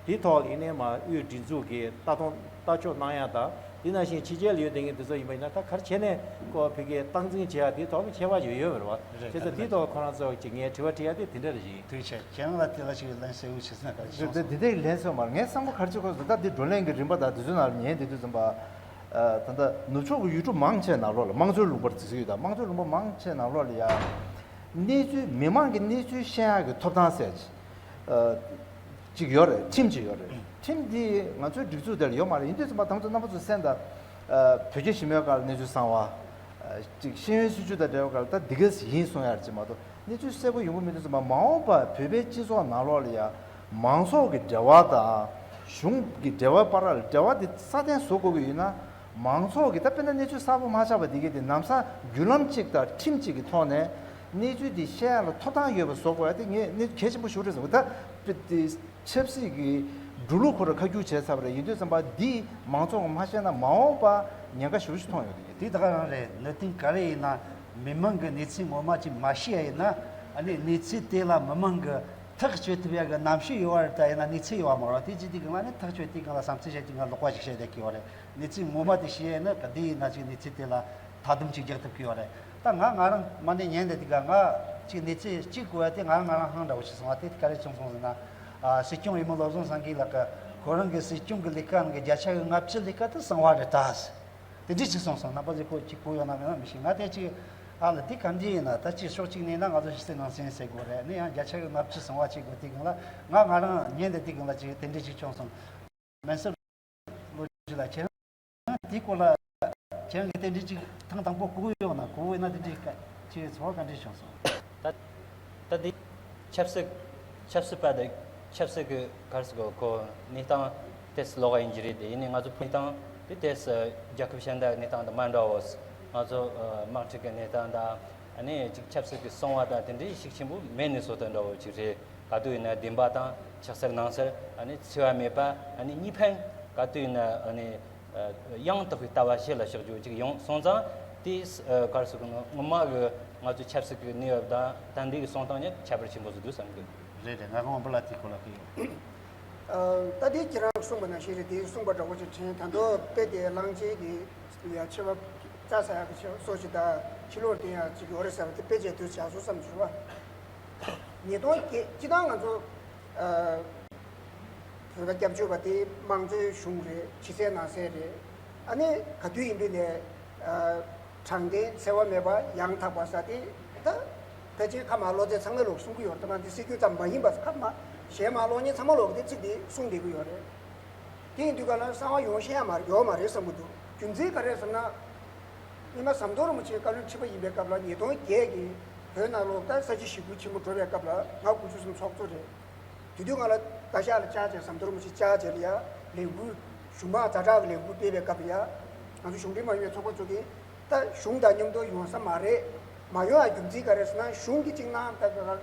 དེ་ཐོག་ལ་ཡིན་ནའི་མ་དབུས་སྒྲིག་འཛུགས་ཀྱི་ལྟ་སྟངས་ལྟ་ཕྱོགས་གནང་ཡ་དང་དེ་ནང་བཞིན་ཕྱི་རྒྱལ་ལ་ཡོད་བསྡད་མཁན་དེ་ཚོ་ཡིན་པ་ཡིན་ན་ད་ག་རེ་བྱས་ནས་ཁོ་ཕ་གིར་སྟངས་འཛིན་བྱེད་ཡ་དེ་ཐོག་ལ་ཁྱད་པར་ཅིག་ཡོད་པ་རེད་བ། རེད། བྱས་ཙང་དེ་ཐོག་ཁོ་རང་ཚོ་ཅིག་ངས་དྲི་བ་དྲི་ཡ་དེ་དེ་འདྲ་རེད་ཡིན། ཐུགས་རྗེ་ཆེ། ཁྱེད་རང་ལ་དེ་ལ་ཞིག་ལན་གསལ་བོ་ཞིག་གསན་ག་རེ་བྱུང་སོང་། དེ་དེ་ལན་གསལ་བོ་མ་རེད། ངས་བསམ་བློ་ག་རེ་བྱེད་དགོས་སོང་། ད་འདི་བགྲོ་གླེང་གི་རིམ་པ་དང་དེ་ཚོའི་ནང་ལ་ཉན་དེ་དུས་ཙམ་པ། ད་ལྟ་ནུབ་ཕྱོགས་ཀྱི་ཡུལ་གྲུ་མང་ཆེ་ནང་ལོགས་ལ་དམངས་གཙོའི་ལུང་པར་འཛིན་གྱི་ཡོད། ད་དམངས་གཙོའི་ལུང་པ་མང་ཆེ་ནང་ལོགས་ལ་ཡ་གནས་ཚུལ་མི་མང་གི་གནས་ཚུལ་ཤེས་ཡག་གི་ཐོབ་ཐང་ཟེར་ཅིག་ཡོད་རེད། ཁྲིམས་ཅིག་ཡོད་རེད། ཁྲིམས་འདི་ང་ཚོའི་སྒྲིག་འཛུགས་དེ་ལ་ཡོད་མ་རེད། ཡིན་དུས་ཙམ་པ་ད་ཚོ་རྣམ་པ་ཚོ་གསན་དང་། བོད་རྒྱ་ཞི་མོལ་སྒང་ལ་གནས་ཚུལ་གསང་བ། ཅིག་ཤེས་ཡོན་སྲིད་བྱུས་དང་འབྲེལ་བ་སྒང་ལ་ད་འདི་ག་ཡིན་གསུང་ཡ་རེད་ཅེས་མ་གཏོགས་གནས་ཚུལ་གསལ་པོ་ཡོང་གི་མི་འདུག་ཟེར་མ། མ་འོངས་པ་བོད་པའི་སྤྱི་ཚོགས་ནང་ལོགས་ལ་ཡ་མང་ཚོགས་ཀྱི་འབྲེལ་བ་དང་གཞུང་གི་འབྲེལ་བ་བར་ལ་འབྲེལ་བ་དེ་སྲ་བརྟན་བཟོ་དགོས་ཀྱི་ཡོད་ན། མང་ཚོགས་ཀྱི་ད་དཔེར་ན་གནས་ཚུལ་གསར་པ་མ་ཆགས་པ་འདི་གའི་དེ་ལམ་སང་བརྒྱུད་ལམ་གཅིག་དང་ཁྲིམས་གཅིག་གི་ཐོག་ནས་གནས་ཚུལ་དེ་བཤད་ཡ་ལ་ཐོབ་ཐང་ཡོད་པ་བཟོ་དགོས་ཡ་དེ་ངས་གནས་ཚུལ་གལ་ཆེན་པོ་ཞིག་རེད་བསམ་གི། ད་དཔེ་དེ། ཆབ་སྲིད་ཀྱི་འགྲོ་ལུགས་ཁོ་ར་ཁ་སྒྱུར་བྱས་ཚར་བ་རེད། ཡིན་དུས་ཙམ་པ་འདི་མང་ཚོགས་ཀྱིས་མ་ཤེས་ན་མ་འོངས་པ་ཉེན་ཁ་ཞེ་པོ་ཞིག་མཐོང་ཡོང་གི་ཡོད། དེ་ད་ག་རང་རེད། གནད་དོན་ག་རེ་ཡིན་ན་མི་མང་གི་གནས་ཚུལ་ངོ་མ་ཅིག་མ་ཤེས་ཡ་ཡིན་ན། ཨ་ནི་གནས་ཚུལ་དེ་ལ་མི་མང་གིས་ཐག་གཅོད་ཐུབ་ཡ་གི་རྣམ་དཔྱོད་ཡོད་པ་རེད། ད་ཡིན་ན་གནས་ཚུལ་ཡོད་པ་མ་རེད། དེ་ཅི་དེ་གི་ང་ནི་ཐག་གཅོད་དེ་གང་ལ་བསམ་ཚུལ་བཤད་ཀྱི་ང་ལོག་པ་ཞིག་བཤད་བསྡད་ཀྱི་ཡོད་རེད། གནས་ཚུལ་ངོ་མ་དེ་ཤེས་ཡ་ཡིན་ན་ག་དེ་ཡིན་ན་ཅིག་གནས་ཚུལ་དེ་ལ་ཐག་སྡོམ་ཅིག་རྒྱག་ཐུབ་ཀྱི་ཡོད་རེད། ད་ང་ང་རང་མ་ཎི་ཉན་བསྡད་དུས་ཀ་ང་ཅིག་གནས་ཚུལ་གཅིག་གོ་ཡ་དེ་ང་རང་ང་རང་ཧང་འདྲ་བོ་ཞིག་སོང་བ་དེ་ག་རེ་བྱུང་སོང་ཟེར་ན། ཨ་སྲིད་སྐྱོང་འོས་མི་བློ་བཟང་སེང་གེ་ལགས་ཀྱིས་ཁོ་རང་གི་སྲིད་སྐྱོང་གི་ལས་ཀ་ནང་གི་བརྒྱ་ཆ་གི་ལྔ་བཅུ་ལས་ཀ་དེ་གསང་བ་རེད་ད། དེ་འདྲ་ཅིག་གསུངས་སོང་། རྣམ་པ་ཚོས་ཁོ་ཅིག་གོ་ཡོད་ན་མེད་ན་མི་ཤེས། ང་དེ་ཅིག་ཨ་ལ་དེ་ག་འདྲ་ཡིན་ན་ད་ཅིག་ཕྱོགས་གཅིག་ནས་ན་ང་ཚོ་ཕྱི་གསལ་ནང་གསལ་ཟེར་དགོས་རེད། ནི་ཡང་བརྒྱ་ཆ་གི་ལྔ་བཅུ་གསང་བ་བྱེད་དགོས་དེ་གང་ལ་ང་ང་རང་ཉན་བསྡད་དེ་གང་ལ་ཅིག་དེ་འདྲ་ཅིག་བྱུང་སོང་། མེན་སར་ལོ་རྒྱུས་ལ་ཁྱེད་རང་དེའི་སྐོར་ལ་ཁྱེད་རང་གིས་དེ་འདྲའི་ཅིག་ཐེངས་དང་པོ་གོ་གི་ཡོད་ན། གོ་གི་ཡོད་ན་དེ་འདྲའི་སྐད་ཅིག་ཚོར་བ་ག་འདྲ་བྱུང་སོང་། ད་ད་འདི་ཆབ་སྲིད་ཆབ་སྲིད་པ་དང་ཆབ་སྲིད་ཀྱི་ག་རེ་ཟེར་དགོས། ཁོ་གནས་སྟངས་དེ་ལོགས་ཀ་ཡིན་གྱི་རེད། དེ་ཡིན་ནའི་ང་ཚོ་གནས་སྟངས་དེ་དེ་རྒྱལ་ཁབ་གཞན་དག་གནས་སྟངས་དང་མ་འདྲ་བོ། ང་ཚོ་དམག་འཁྲུག་གི་གནས་སྟངས་དང་ཨ་ནི་ཅིག་ཆབ་སྲིད་ཀྱི་གསང་བ་དང་དེ་འདྲའི་ཤུགས་ཆེན་པོ་མེད་ནས་བཟོ་ལྟ་འདྲ་བོ་ཅིག་རེད། ག་དུས་ཡིན་ན་བདེན་པ་དང་ཕྱི་གསལ་ནང་གསལ། ཨ་ནི་འཚེ་བ་མེད་པ། ཨ་ནི་གཉིས་ཕན། ག་དུས་ཡིན་ན་ཨ་ནི་ཡང་དག་པའི་ལྟ་བ་ཞིག་ལ་ཕྱོགས་བསྒྱུར་ཅིག་ཡོང་སོང་ཙང་། དེས་ག་རེ་ཟེར་དགོས་ན། ངོ་མ་གི་ང་ཚོའི་ཆབ་སྲིད་ཀྱི་གནས་བབ་དང་ད་ལྟའི་གི་སོང་སྟངས་ནི་ཁྱད་པར་ཆེན་པོ་ཟིག་འདུག་བསམ་གི། རེད་རེད། ང་ཁོང་བུ་ལ་དེ་སྐོར་ལ་གི་ཡོད། ད་དེ་ཁྱེད་རང་གསུངས་པ་ནང་བཞིན་རེད། དེ་གསུངས་པ་འདྲ་བོ་ཅིག་དྲན། ད་དུང་དཔེ་དེ་གླང་ཆེན་གྱི་ཡ་ཆེ་བ་རྩྭ་ཟ་ཡག་གི་ཆེ་བ་སོགས་ཅིག་དང་ཕྱི་ལོགས་བསྟན་ཡག་ཅིག་ཡོད་རེད་ཟེར་བ་དེ་དཔེ་བྱས་དུས་བྱ་སོང་བསམ་བྱུང་བ། ཉིས་སྟོང་བརྒྱད་སྤྱི་བཏང་ང་ཚོ་བོད་པ་སྐྱབས་བཅོལ་བ་དེ་དམངས་གཙོའི་གཞུང་རེད། ཕྱི་གསལ་ནང་གསལ་རེད། ཨ་ནི་ག་དུས་ཡིན་དུས་ནས་དྲང་བདེན་འཚེ་བ་མེད་པ་ཡང་དག་པ་ཟེར་དེ་ད་ཕལ་ཆེར་ཁ་མ་ལོག་ཚེ་ཚང་མས་ལོག་གསུང་གི་ཡོད་རེད། ད་ང་འདི་སྲིད་སྐྱོང་ཙམ་མ་ཡིན་པ་ཁ་མ་གཞན་མ་ལོག་ཉིན་ཚང་མ་ལོག་དེ་ཚིག་དེ་གསུང་བསྡད་ཀྱི་ཡོད་རེད། དེ་ཡིན་དུས་ག་ལ་གསང་བ་ཡོང་ཤེས་ཡ་མ་ཡོད་མ་རེད་བསམ་གྱི་འདུག་རྒྱུ་མཚན་ག་རེ་ཟེར་ན། སྔོན་མ་ཟམ་གདོང་རིན་པོ་ཆེ་བཀའ་བློན་ཁྲི་པ་ཡིན་པའི་སྐབས་ལ་ཉིས་སྟོང་བརྒྱད་ཀྱི་བོད་ནང་ལོགས་ད་ས་བྱི་ཞི་རྒོལ་ཆེན་མོ་འགྲོ་བའི་སྐབས་ལ་ང་དགུ་བཅུ་གསུམ་ཚོགས་གཙོ་རེད། དེ་དུས་ང་ལ་བཀའ་ཤག་ལ་བཅར་བྱས་ཟམ་གདོང་རིན་པོ་ཆེ་བཅར་བྱས་ལ་ཡ་ལས་འགུལ་གཞུང་མང་ཛ་དྲག་གི་ལས་འགུལ་སྤེལ་བའི་སྐབས་ལ་ཡ་ང་ཚོ་གཞུང་འབྲེལ་མ་ཡིན་པའི་ཚོགས་པ་ཚོ་གིས་ད་གཞུང་དང་མཉམ་དུ་ཡོང་ས་མ་རེད། མ་ཡོང་ཡ་རྒྱུ་མཚན་ག་རེ་ཟེར་ན་གཞུང་གིས་གཅིག་གནང་ད་ག་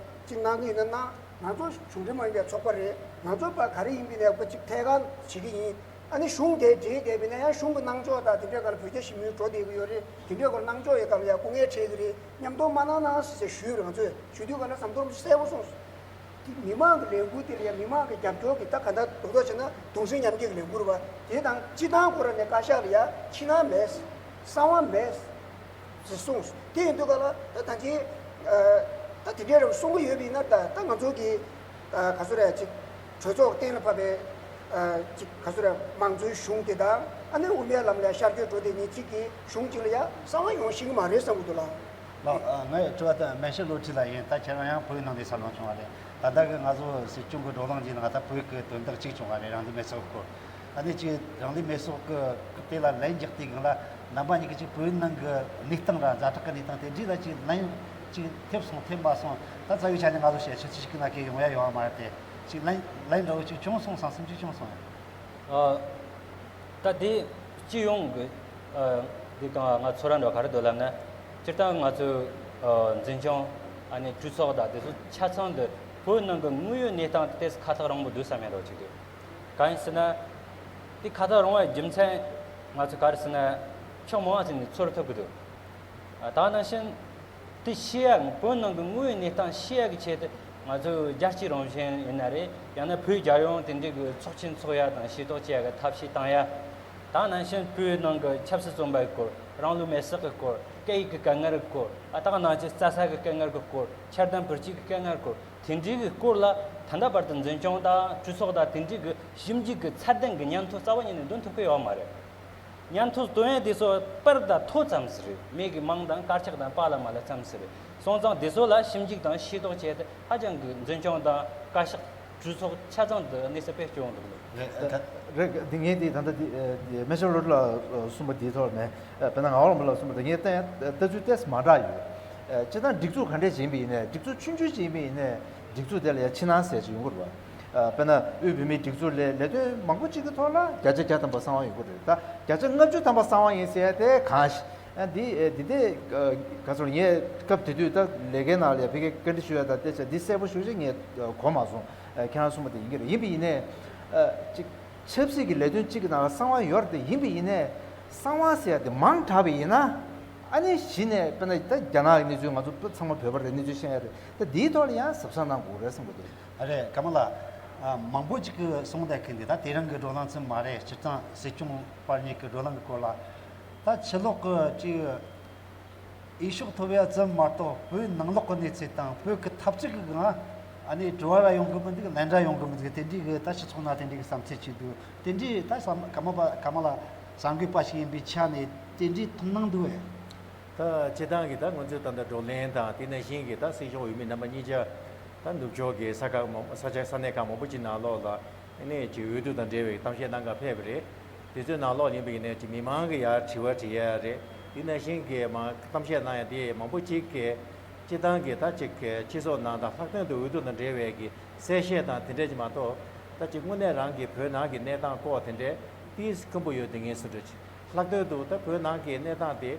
གཅིག་གནང་གི་ཡིན་ན་གནང་། ང་ཚོ་གཞུང་འབྲེལ་མ་ཡིན་པའི་ཚོགས་པ་རེད། ང་ཚོ་པ་ག་རེ་ཡིན་པའི་ནས་ཀོ་གཅིག་ཐད་ཀར་བྱེད་ཀྱི་ཡིན། ཨ་ནི་གཞུང་དེ་འབྲེལ་བསྡད་པ་ཡིན་ན་ཡང་གཞུང་གི་གནང་ཕྱོགས་དང་དེ་འདྲའི་སྒང་ལ་བོད་རྒྱ་ཞི་མོལ་འགྲོ་བསྡད་ཀྱི་ཡོད་རེད། དེ་འདྲའི་སྒང་ལ་གནང་ཕྱོགས་ཡོད་སྒང་ལ་ཡང་སྐུ་ངལ་འཕྲད་ཀྱི་རེད། མཉམ་དུ་མ་གནང་གནང་ཟེར་ཟེར་ཞུས་རེད། ང་ཚོས་ཞུ་དུས་སྒང་ལ་ཟམ་གདོང་རིན་པོ་ཆེ་གསལ་པོ་གསུངས་སོང་། དེ་མི་མང་གི་ལས་འགུལ་དེ་ལ་ཡང་མི་མང་གི་རྒྱབ་སྐྱོར་གྱི་ད་ག་འདྲ་རྡོག་རྡོག་བྱས་ན་གདུང་སེམས་མཉམ་སྐྱེད་ཀྱི་ལས་འགུལ་རེད་པ། དེ་དང་སྤྱི་བཏང་ཁོ་རང་ནས་བཀའ་ཤག་ལ་ཡང་ཕྱི་ནང་མེད། གསང་བ་མེད། ཅེས་གསུངས། དེ་ཡིན་དུས་ག་ལ་ད་ད་ཅི་ད་དེ་འདྲའི་རང་གསུང་གི་ཡོད་པ་ཡིན་ན་ད་ད་ང་ཚོ་གི་ག་ཚོད་རེད་ཅིག་གྲོས་ཚོགས་གཏན་ལ་ཕབ་པའི་ཅིག་ག་ཚོད་རེད་དམངས་གཙོའི་གཞུང་དེ་དང་ཨ་ནི་དབུ་མའི་ལམ་ལ་ཤར་བསྐྱོད་འགྲོ་དེ་གཉིས་གཅིག་གི་གཞུང་གཅིག་ལ་ཡ་གསང་བ་ཡོང་ཤེས་ཀྱི་མ་རེད་བསམ་གྱི་འདུག་ལགས། ལགས། ངའི་དྲི་བ་དེ་སྨན་ཞབས་བློ་གྲོས་ལགས་ཡིན། ད་ཁྱེད་རང་ཡང་བོད་ནང་ནས་གསར་ལངས་བྱུང་བ་རེད། ད་ལྟ་གི་ང་ཚོ་སྲིད་སྐྱོང་གི་བགྲོ་གླེང་གི་ནང་ད་བོད་ཀྱི་དོན་དག་གཅིག་བྱུང་བ་རེད། རང་ལུས་མེ་སྲེག་སྐོར། ཨ་ནི་ཅིག་རང་ལུས་མེ་སྲེག་གི་དེ་ལ་ལན་རྒྱག་དུས་སྒང་ལ་རྣམ་པ་གཉིས་ཀྱིས་ཅིག་བོད་ནང་གི་གནས་སྟངས་ར་ཛ་དྲག་གི་གནས་སྟངས་དེ་འདྲ་ལ་ཅིག་ལན་ཅིག་ཐེབས་སོང་ཐེབས་མ་སོང་། ད་རྩ་བའི་ཆ་ནས་ང་ཚོ་ཞལ་ཆེ་ཅིག་གི་ནང་གི་ཡོང་ཡ་ཡོད་མ་རེད་དེ། ཅིག་ལན་ལན་འདྲ་བོ་ཅིག་བྱུང་སོང་བསམ་སེམས་ཅིག་བྱུང་སོང་། ཨ། ད་དེ་སྤྱི་ཡོངས་ཀྱི་ཨ་དེ་གང་ང་ཚོ་རང་འདྲ་ག་རེ་འདུག་ལབ་ན། སྤྱིར་བཏང་ང་ཚོའི་ཨ་འཛིན་སྐྱོང་ཨ་ནི་གྲོས་ཚོགས་དང་དེ་ཚོ་ཆ་ཚང་དུ་བོད་ནང་གི་དངོས་ཡོད་གནས་སྟངས་དེ་ཏོག་ཙམ་ཁ་ཐག་རིང་པོ་འདུག་བསམ་ཡ་འདྲ་བོ་ཅིག་འདུག་གང་ཡིན་ཟེར་ན། དེ་ཁ་ཐག་རིང་བའི་རྒྱུ་མཚན་ང་ཚོ་ག་རེ་ཟེར་ན། ཕྱོགས་མང་བ་ཟིན་ནས་ཚོར་ཐུབ་ཀྱི་འདུག་ཨ་ད་ནང་བཞིན། དེ་ཤེས་ཡ་བོད་ནང་གི་དངོས་ཡོད་གནས་སྟངས་ཤེས་ཡ་གི་ཆེད་དུ་ང་ཚོས་རྒྱལ་སྤྱིའི་རང་བཞིན་ཡིན་ན་རེད། ཡང་ན་བོད་རྒྱལ་ཡོངས་དེ་འདྲའི་གི་ཚོགས་ཆེན་ཚོགས་ཡ་དང་ཤེས་རྟོགས་བྱེད་ཡ་གི་ཐབས་ཤེས་བཏང་ཡ། ད་ནང་བཞིན་བོད་ནང་གི་ཆབ་སྲིད་བཙོན་པ་གི་སྐོར། རང་ལུས་མེར་སྲེག་གི་སྐོར། སྐད་ཡིག་གི་དཀའ་ངལ་གི་སྐོར། ཨ་ད་ནང་བཞིན་རྩྭ་ས་གི་དཀའ་ངལ་གི་སྐོར། འཆར་ལྡན་བུ་སྐྱེས་གི་དཀའ་ངལ་གི་སྐོར། དེ་འདྲའི་གི་སྐོར་ལ་ད་ལྟ་བར་དུ་འཛིན་སྐྱོང་དང་གྲོས་ཚོགས་དང་དེ་འདྲའི་གི་ཞིབ་འཇུག་གི་ཚད་ལྡན་གི་སྙན་ཐོ་རྩ་བ་ཉིད་ནས་འདོན་ཐུབ་ཀྱི་ཡོད་མ་རེད། སྙན་ཐོ་བཏོན་ཡས་དེ་ཚོ་པར་དང་ཐོ་ཙམ་ཞིག་རེད། མི་གི་མིང་དང་དཀར་ཆག་དང་པཱ་ལགས་མ་ལགས་ཙམ་ཞིག་རེད། སོང་ཙང་དེ་ཚོ་ལ་ཞིབ་འཇུག་དང་ཤེས་རྟོགས་བྱས་ཏེ་ཧ་ཅང་གི་འཛིན་སྐྱོང་དང་བཀའ་ཤག་གྲོས་ཚོགས་ཆ་ཚང་དུ་གནས་ཚུལ་སྤེལ་སྐྱོང་འདུག་ལོ། རེད། ད་རེད། འདི་ངས་འདི་ད་ལྟ་འདི་སྨན་ཞབས་བློ་གྲོས་ལགས་གསུངས་པ་འདིའི་ཐོག་ནས་དཔེར་ན་ངག་དབང་རིན་པོ་ལགས་གསུངས་པ་དང་ངས་བལྟས་ལྟ་ཚུལ་ཏོག་ཙམ་མ་འདྲ་ཡོད། སྤྱིར་བཏང་སྒྲིག་འཛུགས་ག་འདྲས་ཅིག་ཡིན་པ་ཡིན་ནའི་སྒྲིག་འཛུགས་ཆུང་ཆུང་ཅིག་ཡིན་པ་ཡིན་ནའི་སྒྲིག་འཛུགས་དེ་ལ་ཡང་ཕྱི་ནང་ཟེར་ཅིག་ཡོང་གི་རེད་བ། དཔེར་ན་དབུས་བོད་མིའི་སྒྲིག་འཛུགས་ལས་ལས་དོན་མང་པོ་ཅིག་གི་ཐོག་ལ་བརྒྱ་ཆ་བརྒྱ་ཐམ་པ་གསང་བ་ཡོང་གི་རེད། ད་བརྒྱ་ཆ་ལྔ་བཅུ་ཐམ་པ་གསང་བ་ཡིན་ཟེར་ཡ་དེ་གང་ཞིག་ཨ་འདི་འདི་དེ་ག་ཚོད་ངས་སྐབས་དེ་དུས་ད་ལས་ཀའི་ནང་ལ་ཡ་ཕ་གིར་བཀའ་འདྲི་ཞུ་ཡ་ད་དེ་ཆ་འདི་གསལ་པོ་ཞེ་ཅིག་ངས་གོ་མ་སོང་། ཁྱེད་རང་གསུངས་པ་དེ་ཡིན་གྱི་རེད། ཡིན་པ་ཡིན་ནའི་ཅིག་ཆབ་སྲིད་ཀྱི་ལས་དོན་གཅིག་གི་ནང་ལ་གསང་བ་ཡོད་རེད་དེ། ཡིན་པ་ཡིན་ནའི་གསང་བ་ཟེར་ཡ་དེ་མང་དྲགས་པ་ཡིན་ན། ཨ་ནི་གཞི་ནས་དཔེར་ན་ད་རྒྱ་ནག་གི་གནས་ཚུལ་ང་ཚོ་ཚང་མ་བོད་པ་རེད། གནས་ཚུལ་ཤེས་ཡ་རེད། ད་འདིའི་ཐོག་ལ་ཡང་གཟབ་གཟབ་གནང་དགོས་རེད་བསམ་གྱི་འདུག་ཨ་རེད། ཀརྨ་ལགས། ཨ་མང་པོ་ཅིག་གིས་གསུངས་བསྡད་མཁན་འདི་ད་དེ་རིང་གི་བགྲོ་གླེང་ཙམ་མ་རེད། སྤྱིར་བཏང་སྲིད་སྐྱོང་པ་གཉིས་ཀྱི་བགྲོ་གླེང་གི་སྐོར་ལ་ད་ཕྱི་ལོགས་ཀྱི་ཅིག་འོས་ཤོག་ཐོབ་ཡ་ཙམ་མ་གཏོགས་བོད་ནང་ལོགས་ཀྱི་གནས་ཚུལ་དང་བོད་ཀྱི་འཐབ་རྩོད་ཀྱི་སྒང་ཨ་ནི་དྲི་བ་ར་ཡོང་གི་མི་འདུག་ལན་ར་ཡོང་གི་མི་འདུག་དེ་འདྲའི་གི་ད་སྤྱི་ཚོགས་ནང་དེ་འདྲའི་གི་བསམ་ཚུལ་ཅིག་འདུག་དེ་འདྲའི་ད་བསམ་ཀརྨ་པ་ཀརྨ་ལགས་གསར་འགོད་པ་ཞིག་ཡིན་པའི་ཆ་ནས་དེ་འདྲའི་མཐོང་སྣང་འདུག་བས། ད་སྤྱིར་བཏང་གི་ད་ང་ཚོས་ད་ལྟ་བགྲོ་གླེང་དང་དེ་ནང་བཞིན་གྱི་ད་སྲིད་སྐྱོང་འོས་མི་རྣམ་པ་གཉིས་ཆ་ད་ནུབ་ཕྱོགས་ཀྱི་ས་ཁག་མང་ས་ཆ་ས་གནས་ཁག་མང་པོ་ཅིག་ནང་ལོགས་ལ་ཨ་ནི་ཅིག་འོས་བསྡུ་དང་འབྲེལ་བའི་གཏམ་བཤད་གནང་གར་ཕེབས་པ་རེད། དེ་ཚོའི་ནང་ལོགས་ཡིན་པ་ཡིན་ནའི་ཅིག་མི་མང་གི་ཡར་དྲི་བ་དྲི་ཡ་རེད། དེ་ནང་བཞིན་གྱི་མ་གཏམ་བཤད་གནང་ཡ་དེ་མང་པོ་ཅིག་གིས་སྤྱིར་བཏང་གི་ད་ཅིག་གི་སྤྱི་ཚོགས་ནང་དང་ལྷག་དོན་དུ་འོས་བསྡུ་དང་འབྲེལ་བའི་གི་གསལ་བཤད་དང་དེ་འདྲས་ཅིག་མ་གཏོགས་ད་ཅིག་དངོས་གནས་རང་གི་བོད་ནང་གི་གནས་སྟངས་སྐོར་དེ་འདྲས་ཏིས་དཀོན་པོ་ཡོད་དེ་ངས་སུ་འདྲ་ཅིག་ལྷག་དོན་དུ་ད་བོད་ནང་གི་གནས་སྟངས་དེ་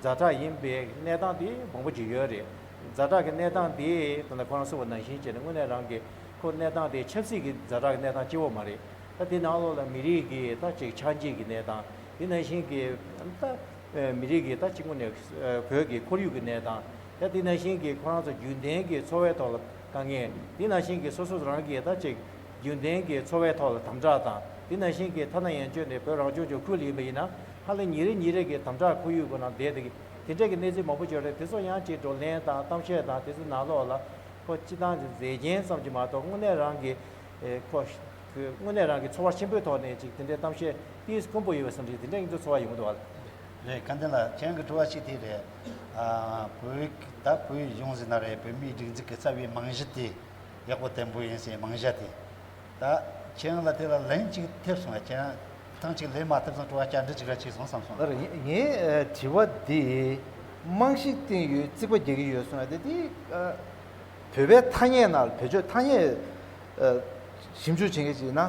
ཛ་དྲག་ཡིན་པའི་གནས་སྟངས་དེ་མང་པོ་ཅིག་ཡོད་རེད། ཛ་དྲག་གི་གནས་སྟངས་དེ་ད་ལྟ་ཁོ་རང་གསུངས་པ་ནང་བཞིན་བྱས་ནས་དངོས་གནས་རང་གི་ཁོ་གནས་སྟངས་དེ་ཆབ་སྲིད་ཀྱི་ཛ་དྲག་གི་གནས་སྟངས་སྐྱེ་བོ་མ་རེད། ད་དེ་ནང་ལོགས་ལ་མི་རིགས་ཀྱི་ད་ཅིག་ཆགས་འཇིག་གི་གནས་སྟངས་དེ་ནང་བཞིན་གྱི་ད་མི་རིགས་ཀྱི་ད་ཅིག་དངོས་གནས་བོད་ཀྱི་ཁོར་ཡུག་གི་གནས་སྟངས་ད་དེ་ནང་བཞིན་གྱི་ཁོ་རང་ཚོ་རྒྱུན་ལྡན་གྱི་འཚོ་བའི་ཐོག་ལ་དཀའ་ངལ་དེ་ནང་བཞིན་གྱི་སོ་སོ་རང་གི་ད་ཅིག་ རྒྱུན་ལྡན་གྱི་འཚོ་བའི་ཐོག་ལ་དམ་དྲག་དང་། དེ་ནང་བཞིན་གྱི་ཐ་ན་ཡང་བསྐྱོད་ནས་བོད་རང་སྐྱོང་ལྗོངས་ཁུལ་ཡིན་པ་ཡིན་ན་ཧ་ལས་ཉིན་རེ་ཉིན་རེ་གི་དམ་དྲག་ཁོར་ཡུག་གི་ནང་བསྡད་དེ། དེ་འདྲ་གི་གནས་ཚུལ་མང་པོ་ཅིག་ཡོད་རེད། དེ་ཚོ་ཡང་ཅིག་བགྲོ་གླེང་དང་གཏམ་བཤད་དང་དེ་ཚོའི་ནང་ལོགས་ལ་ཁོ་སྤྱི་བཏང་གི་མཛེས་རྒྱན་ཙམ་གྱིས་མ་གཏོགས་དངོས་གནས་རང་གི་ཨེ་ཁོ་དངོས་གནས་རང་གི་ཚོར་བ་ཆེན་པོའི་ཐོག་ནས་ཅིག་དེ་འདྲའི་གཏམ་བཤད་ཏིས་དཀོན་པོ་ཡོད་པའི་བསམ་ཚུལ་དེ་འདྲ་ཡིན་ཚུལ་ཚོར་བ་ཡོང་གི་འདུག་བ། རེད། བཀའ་བསྟན་ལགས། ཁྱེད་རང་གི་དྲི་བ་གཅིག་དེ་རེད། ཨ་བོད་ད་བོད་གཞུང་ཟེར་ན་རེད། བོད་མིའི་སྒྲིག་འཛུགས་ཀྱི་རྩ་བའི་རྨང་གཞི་དེ་ཡག་པོ་བརྟན་པོ་ཡིན་ཟེར། རྨང་གཞི་དེ་ད་ཁྱེད་རང་ལ་དེ་ལ་ལན་གཅིག་ཐེབས་སོང་བས། ཁྱེད་རང་ཐེངས་གཅིག་ལན་མ་ཐེབས་སོང་། དྲི་བ་བསྐྱར་འདྲི་གཅིག་ར་བྱས་སོང་བསམ་སོང་། ལར་ངའི་ངའི་ཨ་དྲི་བ་འདི་རྨང་གཞི་བཏིང་ཡོད། རྩིག་པ་རྒྱག་གི་ཡོད་གསུངས་ཡ་དེ་འདི་ཨ་བོད་པའི་ཐ་སྙད་ནང་ལ། བོད་ཆོས་ཐ་སྙད་ཨ་ཞིབ་འཇུག་བྱེད་མཁན་ཅིག་ཡིན་ན།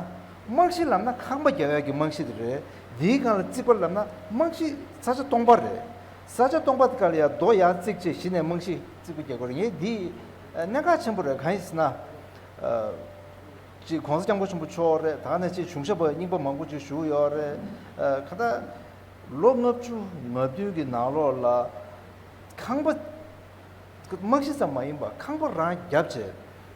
རྨང་གཞི་ལབ་ན་ཁང་པ་རྒྱབ་ཡག་གི་རྨང་གཞི་དེ་རེད། འདིའི་སྒང་ལ་རྩིག་པ་ལབ་ན་རྨང་གཞི་ས་ཆ་སྟོང་པ་རེད། ས་ཆ་སྟོང་པ་དེ་སྒང་ལ་ཡ་རྡོ་ཡར་བརྩིགས་བྱས་གཞི་ནས་རྨང་གཞི་རྩིག་པ་རྒྱག་དགོས་རེད། ངས་འདི་ཨ་གནད་འགག་ཆེན་པོ་རེད། གང་ཡིན་ཟེར་ན། ཨ་ཅིག་གོང་ས་སྐྱབས་མགོན་ཆེན་པོ་མཆོག་རེད། ད་ནས་ཅིག་གཞུང་ཞབས་པ་རྙིང་པ་མང་པོ་ཅིག་བཞུགས་ཡོད་རེད། ཨ་ཁ་ད་ལོ་ལྔ་བཅུ་ང་བདུན་གྱི་ནང་ལོགས་ལ་ཁང་པ་རྨང་གཞི་ཙམ་མ་ཡིན་པ་ཁང་པ་རང་བརྒྱབ་བྱས་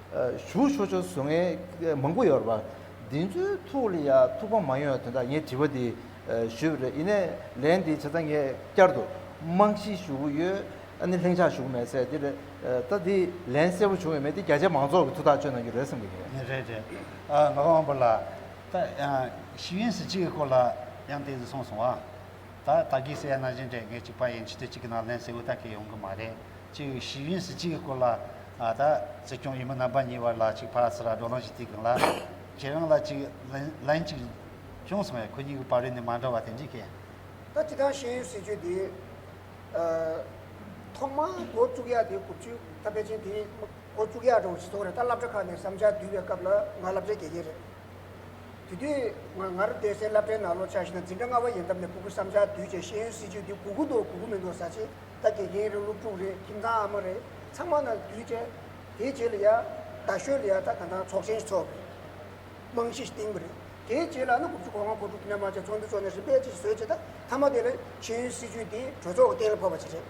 ཨ་བཞུགས་ཆོག་ཆོག་བཟོ་མཁན་མང་པོ་ཡོད་རེད་པ། འདི་ཚོའི་ཐུགས་ལ་ཡ་ཐུགས་ཕམ་མ་ཡོང་བའི་དོན་དག་ངས་དྲི་བ་འདི་ཨ་ཞུས་པ་རེད། ཡིན་ནའི་ལན་འདི་བྱས་ཙང་ངས་བསྐྱར་དུ་རྨང་གཞི་ཞུ་གི་ཡོད། ཨ་ནི་ལྷིང་འཇགས་ཞུ་གི་མེད་ཟེར་འདི་རེད། ཨ་ད་འདི་ལན་གསལ་པོ་བྱུང་ཡོད་མེད་འདི་རྒྱ་ཆེ་མང་ཚོགས་ཀྱིས་ཐུགས་ཐག་གཅོད་གནང་རྒྱུ་རེད་བསམ་གྱི་ཡོད། རེད་རེད། ཨ་ང་དབང་པོ་ལགས། ད་ཨ་ཤེས་ཡོན་སྲིད་བྱུས་ཀྱི་སྐོར་ལ་ཡང་དེ་ཚོ་གསུངས་སོང་ཨ། ད་ད་གིན་ཟེར་ཡ་ནང་བཞིན་རེད། ངས་གཅིག་པ་ཡིན་ཕྱི་དེ་གཅིག་གི་ནང་ལན་གསལ་པོ་ད་གས་ཡོང་གི་མ་རེད། གཅིག་ཤེས་ཡོན་སྲིད་བྱུས་ཀྱི་སྐོར་ལ་ཨ་ད་སྲིད་སྐྱོང་འོས་མི་རྣམ་པ་གཉིས་བར་ལ་གཅིག་ཕར་ཚུར་བགྲོ་གླེང་ཞིག་དེའི་སྒང་ལ་ཁྱེད་རང་ལ་གཅིག་ལན་ལན་གཅིག་བྱུང་སོང་བས། ཁོ་གཉིས་ཀྱི་བར་རིམ་ནས་མ་འདྲ་བ་དེ་འདྲ་གས། ད་སྤྱིར་བཏང་ཤེས་ཡོན་སྲིད་བྱུས་འདི་ཨ་ཐོག་མར་འགོ་བཙུགས་ཡ་དེ་དགུ་བཅུ་ད་ཕལ་ཆེར་དེ་འགོ་བཙུགས་ཡ་འདྲ་བོ་ཞིག་སོང་རེད། ད་སློབ་གྲྭ་ཁག་ནས་བསམ་འཆར་བསྡུས་པའི་སྐབས་ལ་ང་སློབ་གྲྭའི་དགེ་རྒན་རེད། དེ་དུས་ང་ང་རང་སྡོད་སའི་སློབ་གྲྭའི་ནང་ལོགས་ཆ་བཞག་ན་འཛིན་གྲྭ་ལྔ་པ་ཡན་འདབས་ནས་ཕྲུ་གུ་བསམ་འཆར་བསྡུས་བྱས་ཤེས་ཡོན་སྲིད་བྱུས་འདི་དགོས་ཀྱི་འདུག་དགོས་ཀྱི་མི་འདུག་ཟེར་བྱས། ད་དགེ་རྒན་རེད། སློབ་ཕྲུག་རེད། ཁྱིམ་ཚང་ཨ་མ་རེད། ཚང་མ་ནང་བསྡུས་བྱས། དེའི་རྗེས་ལ་ཡ་རྡ་ཤོད་ལ་ཡ་ད་ད་ལྟ་ཚོགས་ཆེན་ཞིག་ཚོགས་པ་རེད། རྨང་གཞི་ཞིག་བཏིང་བ་རེད། དེའི་རྗེས་ལ་ནི་དགུ་བཅུ་གོ་ལྔ་གོ་དྲུག་དེ་ནས་མར་བྱས་ཚོགས་འདུ་ཚོགས་ནས་རིམ་པས་ཅིག་བཟོས་བྱས། ད་མཐའ་མ་དེ་ལ་ཤེས་ཡོན་སྲིད་བྱུས་འདི་གྲོས་ཚོགས་ཀྱི་གཏན་ལ་ཕབ་པ་ཅིག་རེད།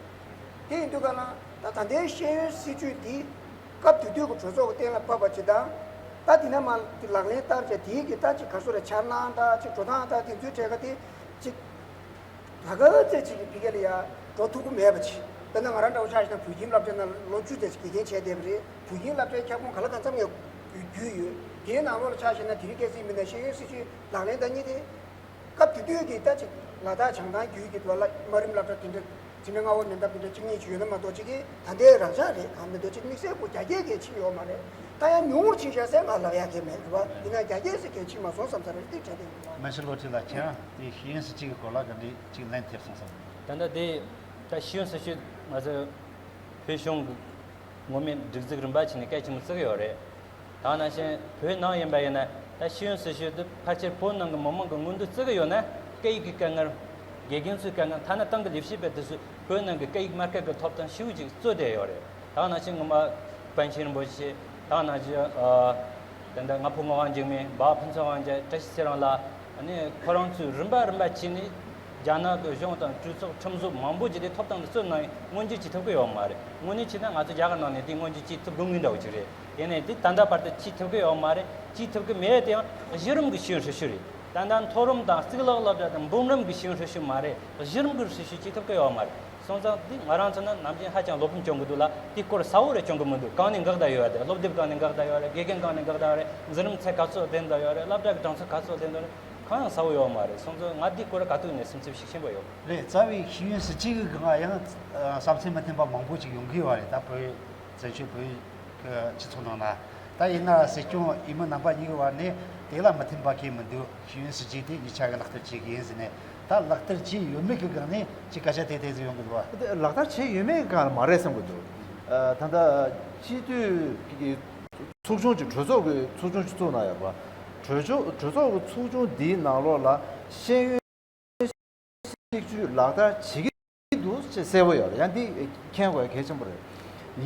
དེ་ཡིན་དུས་ག་ལ་ད་ད་ལྟའི་ཤེས་ཡོན་སྲིད་བྱུས་འདི་སྐབས་དེ་དུས་ཀྱི་གྲོས་ཚོགས་ཀྱི་གཏན་ལ་ཕབ་པ་ཅིག་དང་། ད་དེ་ནས་མར་ལག་ལེན་བསྟར་བྱས། དེའི་གི་ད་ཅིག་ག་ཚོད་རེད། འཆར་སྣང་དང་ཅིག་འགྲོ་སྟངས་དང་དེ་ཚོའི་གྲས་ཀ་དེ་ཅིག་ལྷག་དཀར་རྩེ་གཅིག་གི་ཕི་གེ་ལ་ཡ་འགྲོ་ཐུབ་ཀྱི་མེད་པ་ཅིག་དཔེར་ན་ང་རང་འདྲ་བོ་ཆ་བཞག་ན་བོད་ཁྱིམ་སློབ་གྲྭ་ནང་ལོ་བཅུ་ཙམ་ཞིག་དགེ་རྒན་བྱས་བསྡད་པ་རེད། བོད་ཁྱིམ་སློབ་གྲྭའི་ཁྱབ་ཁོངས་ག་ལ་གང་འཚམ་ངས་བརྒྱུད་ཡོད། དེའི་ནང་ལོགས་ལ་ཆ་བཞག་ན་དེ་རིང་ཁ་སང་མིན་ན་ཤེས་ཡོན་སྲིད་བྱུས་ལག་ལེན་བསྟར་མཁན་དེ་སྐབས་དེ་དུས་ཀྱི་ད་ཅིག་ལ་དྭགས་བྱང་ཐང་བརྒྱུད་ཀྱི་དུ་བ་དམའ་རིམ་སློབ་གྲྭ་དེ་འདྲ་འཛིན་གྲྭ་ལྔ་པ་མན་འདབས་དེ་འདྲ་གཅིག་གཉིས་ཅིག་ཡོད་ན་མ་གཏོགས་ཅིག་གིས་ད་ལྟའི་རང་འཇགས་རེད། གང་མི་འདུག་ཅིག་དམིགས་བསལ་གྱི་རྒྱ་སྐད་གི་ཕྱིན་ཡོད་མ་རེད། ད་ཡང་ཉུང་ངུར་ཕྱིན་བཞག་ཟེར་ང་ལབ་ཡག་གི་མེད་རེད་བ། ཡིན་ན་རྒྱ་སྐད་ཟེར་མཁན་ཕྱིན་མ་སོང་བསམ་ས་རེད། དེ་དྲན་དེ་ཡིན་བ། མ་གཞི་བློ་གྲོས་ལགས། ཁྱེད་རང་དེ་ཤེས་ཡོན་སྲིད་བྱུས་ཀྱི་སྐོར་ལ་ག་འདྲ་ཅིག་ལན་ཐེབས་སོང་བསམ། ད་ལྟ་དེ་ད་ཤེས་ཡོན་སྲིད་བྱུས་ང་ཚོ་བོད་གཞུང་གི་ངོ་མའི་སྒྲིག་འཛུགས་རིམ་པ་བྱས་ནས་གལ་ཆེན་པོ་བརྩི་གི་ཡོད་རེད། ད་ནང་བཞིན་བོད་ནང་ཡིན་པ་ཡིན་ན་ད་ཤེས་ཡོན་སྲིད་བྱུས་དེ་ཕལ་ཆེར་བོད་ནང་གི་མི་མང་གི་མངོན་འདོད་བརྩི་གི་ཡོད་ན། སྐད་ཡིག་གི་དཀའ་ངལ། དགེ་རྒན་ཚོའི་དཀའ་ངལ། ཐ་ན་ཏང་གི་ལས་བྱེད་པ་དེ་ཚོས་བོད་ནང་གི་སྐད་ཡིག་མ་སྐད་ཀྱི་ཐོབ་ཐང་ཞེ་པོ་ཅིག་རྩོད་བསྡད་ཡོད་རེད། ད་ནང་བཞིན་ངོ་མ་པཎ་ཆེན་རིན་པོ་ཆེ། ད་ནང་བཞིན་ཨ་དེ་འདྲ་ང་ཕོ་ངག་དབང་འཇིགས་མེད། འབའ་ཕུན་ཚོགས་དབང་རྒྱལ། བཀྲ་ཤིས་ཚེ་རིང་ལགས། ཨ་ནི་ཁོ་རང་ཚོས་རིམ་པ་རིམ་པ་བྱས་ནས་རྒྱ་ནག་གི་གཞུང་དང་གྲོས་ཚོགས་ཁྲིམས་བཟོ་མང་པོ་བརྒྱུད་དེ་ཐོབ་ཐང་དེ་རྩོད་གནང་ཡང་མངོན་འགྱུར་བྱེད་ཐུབ་ཀྱི་ཡོད་མ་རེད། དངོས་གནས་བྱས་ན་ང་ཚོ་རྒྱ་གར་ནང་ནས་དེ་མངོན་འགྱུར་བྱེད་ཐུབ་དགོས་ངེས་འདྲ་བོ་ཅིག་རེད། ཡིན་ནའི་དེ་ད་ལྟ་བར་དུ་བྱེད་ཐུབ་ཀྱི་ཡོད་མ་རེད། བྱེད་ཐུབ་ཀྱི་མེད་དེ་ཡང་གཞི་རིམ་གྱི་ཤེས་ཡོན་སྲིད་བྱུས་རེད། ད་ལྟ་མཐོ་རིམ་དང་གཙུག་ལག་སློབ་གྲྭ་དང་འབུམ་རམས་ཀྱི་ཤེས་ཡོན་སྲིད་བྱུས་མ་རེད། གཞི་རིམ་གྱི་སྲིད་བྱུས་བྱེད་ཐུབ་ཀྱི་ཡོད་མ་རེད། སོང་ཙང་འདི་ང་རང་ཚོ་ནི་ནམ་རྒྱུན་ཧ་ཅང་བློ་ཕམ་བྱུང་གི་འདུག་ལ། དེ་སྐོར་གསལ་བོ་རེ་བྱུང་གི་མི་འདུག་གང་ནས་འགག་བསྡད་ཡོད་རེད། སློབ་དེབ་གང་ནས་འགག་བསྡད་ཡོད་རེད། དགེ་རྒན་གང་ནས་འགག་བསྡད་ཡོད་རེད། འཛིན་རིམ་ཚད་ག་ཚོད་ལྡན་བསྡད་ཡོད་རེད། སློབ་གྲྭ་གི་གྲངས་ཚད་ག་ཚོད་ལྡན་བསྡད་རེད། གང་ཡང་གསལ་བོ་ཡོད་མ་རེད། སོང་ཙང་ང་འདི་སྐོར་ག་དུས་ནས་སེམས་འཚབ་ཤུགས་ཆེན་པོ་ཡོད། རེད། རྩ་བའི་ཤེས་ཡོན་སྲིད་བྱུས་ཀྱི་སྒང་ཡང་བསམ་ཚུལ་མི་མཐུན་པ་མང་པོ་ཅིག་ཡོང་གི་ཡོད་རེད། ད་བོད་བཙན་བྱོལ་བོད་ཀྱི་སྤྱི་ཚོགས་ནང་ལ། ད་ཡིན་ན་སྲིད་སྐྱོང་འོས་མི་རྣམ་པ་གཉིས་ཀྱི་བར་ནས་དེ་ལ་མི་མཐུན་པ་གང་ཡང་མི་འདུག་ཤེས་ཡོན་སྲིད་བྱུས་དེ་གཉིས་ཆ་གིས་ལག་བསྟར་བྱེད་ཀྱི་ཡིན་ཟེར་ནས། ད་ལག་བསྟར་བྱས་ཡོད་མེད་ཀྱི་སྒང་ནས་ཅིག་སྐད་ཆ་དེ་དེ་ཚོ་ཡོང་གི་འདུག་བ། ལག་བསྟར་བྱས་ཡོད་མེད་ཀྱི་སྒང་ལ་མ་རེད་བསམ་གྱི་འདུག་ཨ་ད་ལྟ་སྤྱི་འཐུས་ཀྱི་ཚོགས་ཆུང་ཅིག་གྲོས་ཚོགས་ཀྱི་ཚོགས་ཆུང་ཅིག་བཙུགས་གནང་ཡོད་པ། གྲོས་ཆོག་གྲོས་ཚོགས་ཀྱི་ཚོགས་ཆུང་འདིའི་ནང་ལོགས་ལ་ཤེས་ཡོན་སྲིད་བྱུས་ལག་བསྟར་བྱེད་ཀྱི་འདུག་ཅེས་གསལ་པོ་ཡོད་རེད། ཡང་འདི་མཁྱེན་དགོས་གལ་ཆེན་པོ་རེད།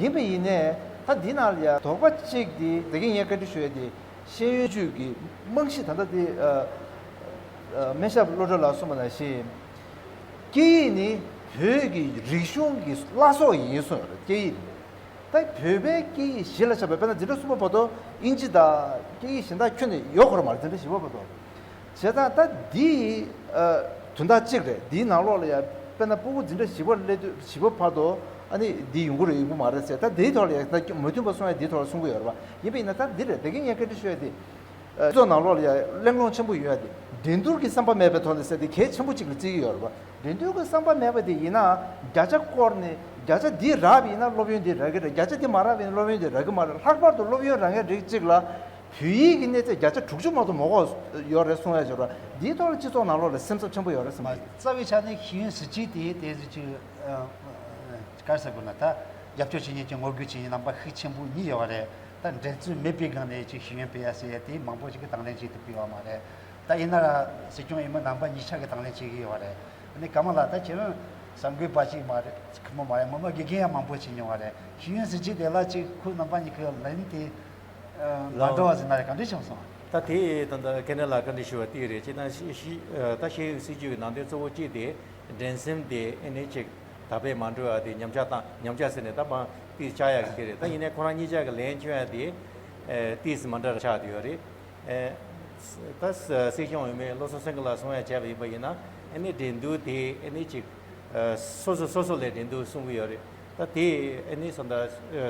ཡིན་པ་ཡིན་ནའི་ད་འདི་ནང་ལ་ཡང་དོགས་པ་གཅིག་འདི་ད་གིན་ངས་བཀའ་འདྲི་ཞུ་ཡ་དེ་ཤེས་ཡོན་སྲིད་བྱུས་ཀྱི་རྨང་གཞི་ད་ལྟ་འདི་ཨ་ཨ་སྨན་ཞབས་བློ་གྲོས་ལགས་གསུངས་པ་ནང་བཞིན་སྐད་ཡིག་ནི་བོད་ཀྱི་རིག་གཞུང་གི་བླ་སྲོག་ཡིན་གསུངས་ཡོད་རེད། སྐད་ཡིག་ནི། ད་བོད་པའི་སྐད་ཡིག་གཞི་ལ་བཞག་པའི་དཔེར་ན་འཛིན་གྲྭ་གསུམ་པ་བར་དུ་དབྱིན་ཇི་དང་སྐད་ཡིག་གཞན་དག་ཁྱོན་ནས་ཡོད་དགོས་རེད་མ་རེད། འཛིན་གྲྭ་བཞི་པ་བར་དུ། བྱས་ཙང་ད་འདི་ཨ་དོན་དག་གཅིག་རེད། འདིའི་ནང་ལོགས་ལ་ཡང་དཔེར་ན་སྤུ་གུ་འཛིན་གྲྭ་བཞི་པར་སླེབས་དུས་བཞི་པ་བར་དུ་ཨ་ནི་འདི་ཡོང་གི་རེད་ཡོང་གི་མ་རེད་ཟེར། ད་འདིའི་ཐོག་ལ་ཡང་ད་མོས་མཐུན་པ་གསུང་ཡ་འདིའི་ཐོག་ལ་གསུང་གི་ཡོད་རེད་པ། ཡིན་པ་ཡིན་ན་ད་འདི་རེད། ད་གིན་ངས་བཀའ་འདྲི་ཞུ་ཡ་འདི། སྤྱི་ཚོགས་ནང་ལོགས་ལ་ཡང་གླེང་སློང་ཆེན་པོ་ཡོད་ཡ་དེ། འགྲན་བསྡུར་གྱི་བསམ་པ་མེད་པའི་ཐོག་ནས་ཟེར་དེ་གལ་ཆེན་པོ་གཅིག་ལ་བརྩི་གི་ཡོད་རེད་པ། འགྲན་བསྡུར་གྱི་བསམ་པ་མེད་པ་དེ་ཡིན་ནའང་བརྒྱ་ཆ་སྐོར་ནས་བརྒྱ་ཆ་འདི་རག་པ་ཡིན་ན་སློབ་ཡོན་འདི་རག་གི་རེད། བརྒྱ་ཆ་འདི་མ་རག་པ་ཡིན་ན་སློབ་ཡོན་འདི་རག་གི་མ་རེད། ལྷག་པར་དུ་སློབ་ཡོན་རག་མཁན་རིགས་གཅིག་ལ་བོད་ཡིག་གི་གནས་ཚད་བརྒྱ་ཆ་དྲུག་ཅུ་མ་གཏོགས་མ་དགོས་ཡོད་རེད་གསུང་ཡ་ཡོད་རེད་པ། འདིའི་ཐོག་ལ་སྤྱི་ཚོགས་ནང་ལོགས་ལ་སེམས་འཚབ་ཆེན་པོ་ཡོད་རེད་བསམ་གི། རྩ་བའི་ཆ་ནས་ཤེས་ཡོན་སྲིད་ཇུས་དེ་དེ་ཟིག་ཅིག་ག་རེ་ཟེར་དགོས་ན། ད་རྒྱབ་སྐྱོར་བྱེད་མཁན་གྱི་ངོ་རྒོལ་བྱེད་མཁན་རྣམ་པ་ཤུགས་ཆེན་པོ་གཉིས་ཡོད་པ་རེད། ད་འགྲན་རྩོད་མེད་པའི་སྒང་ནས་ཅིག་ཤེས་ཡོན་སྤེལ་ཡ་ཟེར་ཡ་དེ་མང་པོ་ཞིག་གིས་དང་ལེན་བྱེད་ཐུབ་ཀྱི་ཡོད་མ་རེད། ད་ཡིན་ན་ར་སྲིད་སྐྱོང་འོས་མི་རྣམ་པ་གཉིས་ཆ་གིས་དང་ལེན་བྱེད་ཀྱི་ཡོད་པ་རེད། ཨ་ནི་ཀ་མ་ལ་ད་ཁྱེད་རང་གསར་འགོད་པ་ཅིག་མ་རེད། ཁོ་མོ་མ་རེད། ངོ་མ་དགེ་རྒན་ཡང་མང་པོ་བྱེད་མྱོང་བ་རེད། ཤེས་ཡོན་སྲིད་ཇུས་དེ་ལ་ཅིག་ཁོ་རྣམ་པ་གཉིས་ཀྱི་ལན་དེ་མ་འདྲ་བ་ཟིན་ན་རེད། ག་འདྲ་བྱུང་སོང་། ད་དེ་ད་ལྟ་ཁེ་ན་ལ་བཀའ་འདྲི་ཞུ་བ་དེ་རེད། ཅི་ད་ཤེས་ཤེས་ད་ཤེས་ཡོན་སྲིད་ཇུས་ཀྱི་ནང་དོན་གཙོ་བོ་གཅིག་དེ་འགྲན་སེམས་དེ་ཨེ་ནས་ཅིག་ད་དཔེ་མ་འགྲོ་ཡ་དེ་ཉམས་ཆག་བཏང་། ཉམས་ཆག་ཟེར་ནས་ད་མ་ཏིས་ཆག་ཡ་གི་དེ་རེད། ད་ཡིན་ནའི་ཁོ་རང་གཉིས་ཆ་གི་ལན་སྐྱོན་ཡ་དེ་ཨེ་ཏིས་མ་འདྲ་ར་ཆགས་བསྡད་ཡོད་རེད། ཨེ་ད་སྲིད་སྐྱོང་འོས་མི་བློ་བཟང་སེང་གེ་ལགས་གསུང་ཡ་བྱས་པ་ཡིན་པ་ཡིན་ན། ཨེ་ནི་འགྲན་བསྡུར་དེ་ཨེ་ནི་ཅིག་ཨེ་སོ་སོ་སོ་སོ་ལས་འགྲན་བསྡུར་གསུང་གི་ཡོད་རེད། ད་དེ་ཨེ་ནི་སོ་ད་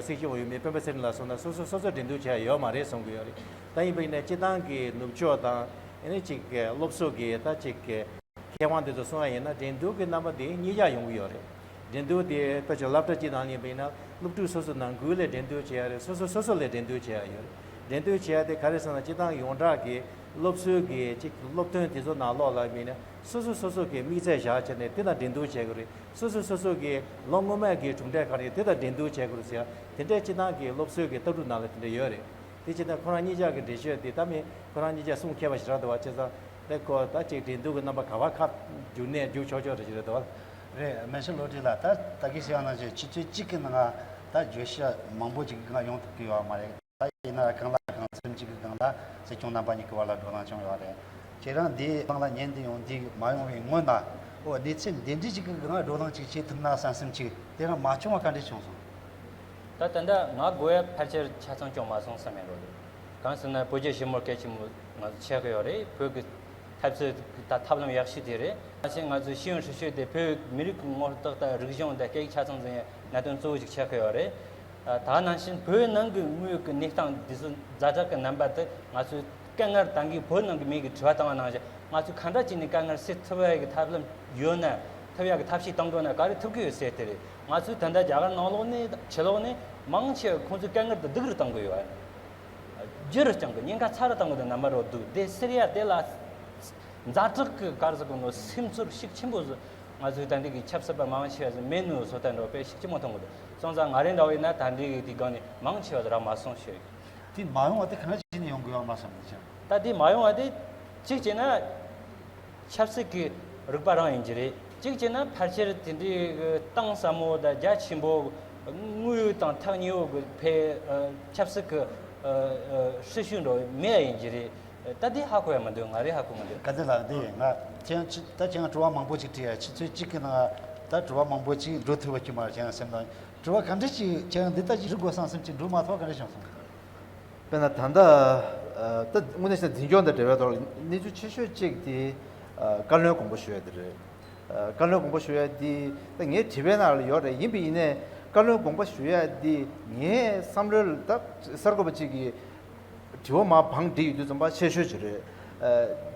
སྲིད་སྐྱོང་འོས་མི་སྤེན་པ་ཚེ་རིང་ལགས་གསུང་ན་སོ་སོ་སོ་སོ་འགྲན་བསྡུར་བྱས་ཡོད་མ་རེད་གསུང་གི་ཡོད་རེད། ད་ཡིན་པ་ཡིན་ན་སྤྱི་བཏང་གི་ནུབ་ཕྱོགས་དང་ཨེ་ནི་ཅིག་སློབ་གསོ་གི་ད་ཅིག་མཁས་དབང་དེ་ཚོ་གསུང་ཡ་ཡིན་ན་འགྲན་བསྡུར་གྱི་རྣམ་པ་དེ་གཉིས་ཆ་ཡོང་གི་ཡོད་རེད། འགྲན་བསྡུར་དེ་ཕལ་ཆེར་སློབ་གྲྭ་སྤྱི་དང་ཡིན་པ་ཡིན་ན་སློབ་ཕྲུག་སོ་སོ་ནང་ཁུལ་ལས་འགྲན་བསྡུར་བྱེད་ཡ་རེད། སོ་སོ་སོ་སོ་ལས་འགྲན་བསྡུར་བྱེད་ཡ་ཡོད་རེད། འགྲན་བསྡུར་བྱེད་ཡ་དེ་ག་རེ་ཟེར་ན་སྤྱི་བཏང་ཡོངས་གྲགས་ཀྱི་སློབ་གསོའི་གི་ཅིག་སློབ་ཐོན་དེ་ཚོ་ནང་ལོགས་ལ་ཡིན་ན་སོ་སོ་སོ་སོ་གི་དམིགས་ཚད་བཞག་བྱས་ནས་དེ་དང་འགྲན་བསྡུར་བྱེད་དགོས་རེད། སོ་སོ་སོ་སོ་གི་ལོ་སྔོན་མའི་གི་གྲུབ་འབྲས་ག་རེ་དེ་དང་འགྲན་བསྡུར་བྱེད་དགོས་རེད་ཟེར་ཡ་དེ་འདྲའི་སྤྱི་བཏང་གི་སློབ་གསོའི་གི་ལྟ་གྲུབ་ནང་ལ་དེ་འདྲ་ཡོད་རེད། དེ་བྱས་ན་ཁོ་རང་གཉིས་ཆ་གི་འགྲེལ་བཤད་དེ་ད་མི་ཁོ་རང་གཉིས་ཆ་གསུང་མཁས་པ་ཞེ་དྲག་འདུག་བ། བྱས་ཙང་དེ་ཁོ་ད་ཅིག་འགྲན་བསྡུར་གྱི་རྣམ་པ་ག་བ་ཁ་རྒྱུག་ནས་རྒྱུག་ཆོག་ཆོག་རེད་ཞིག་རེད་འདུག་བ། རེད། སྨན་ཞབས་བློ་གྲོས་ལགས། ད་ད་གིན་ཟེར་བ་ནང་བཞིན་ཆུ་ཚོད་གཅིག་གི་ནང་ད་བརྗོད་གཞི་མང་པོ་ཅིག་གི་ནང་ཡོང་ཐུབ་ཀྱི་ཡོད་མ་རེད། ད་ཡིན་ན་གང་ལ་གང་འཚམ་ཅིག་གི་སྒང་ལ་སྲིད་སྐྱོང་རྣམ་པ་གཉིས་ཀྱི་བར་ལ་བགྲོ་གླེང་བྱུང་ཡོད་རེད། ཁྱེད་རང་འདིའི་སྟེང་ལ་ཉན་བསྡད་ཡོང་འདི་མ་ཡོང་བའི་སྔོན་ལ་ཨོ་གནས་ཚུལ་འདི་འདྲ་ཅིག་གི་སྒང་ལ་བགྲོ་གླེང་ཅིག་བྱེད་ཐུབ་ན་བསམ་སེམས་ཅིག་དེ་རང་མ་བྱུང་བ་ག་འདྲ་བྱུང་སོང་། ད་ད་ལྟ་ང་དགོས་ཡ་ཕལ་ཆེར་ཆ་ཚང་བྱུང་མ་སོང་བསམ་ཡ་འགྲོ་འདུག་གང་ཟེར་ན་བོད་རྒྱ་ཞི་མོལ་གལ་ཆེན་པོ་ང་ཚོ་ཆགས་ཀྱི་ཡོད་རེད། བོད་ཀྱི་ཐབས་ཚུལ་ད་ཐབས་ལམ་ཡག་ཤོས་དེ་རེད། ང་ཚོས་ང་ཚོའི་ཤེས་ཡོན་སྲིད་བྱུས་དེ་བོད་མི་རིགས་ཀྱི་ངོ་རྟགས་དང་རིག་གཞུང་དང་སྐད་ཡིག་ཆ་ཚང་འཛིན་ཡ་གནད་དོན་གཙོ་བོ་ཞིག་ཆགས་ཀྱི་ཡོད་རེད། ད་ནང་བཞིན་བོད་ནང་གི་དངོས་ཡོད་ཀྱི་གནས་སྟངས་འདི་ཚོ་ཛ་དྲག་གི་རྣམ་པ་དེ་ང་ཚོས་དཀའ་ངལ་དང་གི་བོད་ནང་གི་མི་གི་དྲི་བ་བཏང་བ་ནང་བཞིན་ང་ཚོས་གང་འདྲ་བྱས་ནས་དཀའ་ངལ་སེལ་ཐུབ་ཡ་གི་ཐབས་ལམ་ཡོད་ན། ཐུབ་ཡ་གི་ཐབས་ཤེས་གཏོང་དགོས་ན་ག་རེ་ཐུབ་ཀྱི་ཡོད་ཟེར་དེ་རེད། ང་ཚོས་ད་ལྟ་རྒྱ་གར་ནང་ལོགས་ནས་ཕྱི་ལོགས་ནས་མང་ཆེ་བ་ཁོང་ཚོའི་དཀའ་ངལ་དེ་སྡུག་རུ་གཏོང་གི་ཡོད། རྒྱུ་རུ་བསྐྱང་གི་ཉེན་ཁ་ཚ་རུ་གཏོང་གི་འདུག་རྣམ་པ་རོ་འདུག་དེ་སེལ་ཡ་དེ་ལ་ཛ་དྲག་གི་ག་རེ་ཟེར་དགོས་ནོ་སེམས་ཚོར་ཤུགས་ཆེན་པོ་ཟིག་ང་ཚོའི་ད་འདི་གི་ཆབ་སྲིད་པ་མང་ཆེ་བ་ཟིག་མེད་ནོ་བཟོ་ལྟ་འགྲོ་དཔེ་ཤུགས་ཆེན་པོ་མཐོང་གི་འདུག་སོང་ཙང་ང་རེ་འདྲ་བ་ཡིན་ན་ད་འདི་གི་དེའི་སྒང་ནས་མང་ཆེ་བ་ཟིག་རག་མ་སོང་ཞུ། དེ་མ་ཡོང་བ་དེ་ག་འདྲ་བྱས་ནས་ཡོང་དགོས་ཡོད་མ་བསམ་ནས་ཅང་། ད་དེ་མ་ཡོང་བ་དེ་གཅིག་བྱས་ན། ཆབ་སྲིད་ཀྱི་རིག་པ་རང་ཡིན་གྱི་རེད། གཅིག་བྱས་ན་ཕལ་ཆེར་དེ་འདྲའི་གཏིང་ཟབ་མོ་དང་རྒྱ་ཆེན་པོ་དངོས་ཡོད་དང་ཐག་ཉེ་བོ་གི་ཕའི་ཆབ་སྲིད་ཀྱི་སྲི་ཞུ་འགྲོ་མེད་ཡིན་གྱི་རེད། ད་དེ་ཧ་གོ་ཡ་མི་འདུག་ང་རེ་ཧ་གོ་མི་འདུག་དཀའ་ལས་ལགས། དེ་ང་ཁྱེད་ད་ཁྱེད་ང་དྲི་བ་མང་པོ་ཅིག་དྲིས་ཡ། ཆུ་ཚོད་གཅིག་གི་ནང་ད་དྲི་བ་མང་པོ་ཅིག་འགྲོ་ཐུབ་པ་ཅིག་མ་རེད། ཁྱེད་ང་སེམས་ནང་དྲི་བ་ག་འདྲ་ཅིག་ཁྱེད་ང་འདི་ལྟ་ཅིག་རིག་དགོས་བསམ་སེམས་ཅིག་འགྲོ་མ་ཐུབ་པ་ག་འདྲ་བྱུང་སོང་། དཔེར་ན་ད་ལྟ་ད་དངོས་གནས་བྱས་ན་འཛིན་སྐྱོང་དང་འབྲེལ་བའི་ཐོག་ལ་གནས་ཚུལ་ཆེ་ཤོས་གཅིག་དེ་བཀའ་བློན་དགོངས་པ་ཞུ་ཡ་དེ་རེད། བཀའ་བློན་དགོངས་པ་ཞུ་ཡ་དེ་ད་ངའི་དྲི་བའི་ནང་ལ་ཡོད་རེད། ཡིན་པ་ཡིན་ནའི་བཀའ་བློན་དགོངས་པ་ཞུ་ཡ་དེ་ངའི་བསམ་བློའི་ད་གསར་འགོད་པ་གཅིག་གིས་དྲི་བ་མར་བང་བསྒྲིགས་ཡོད་དུས་ཙམ་པ་ཆེ་ཤོས་ཅིག་རེད།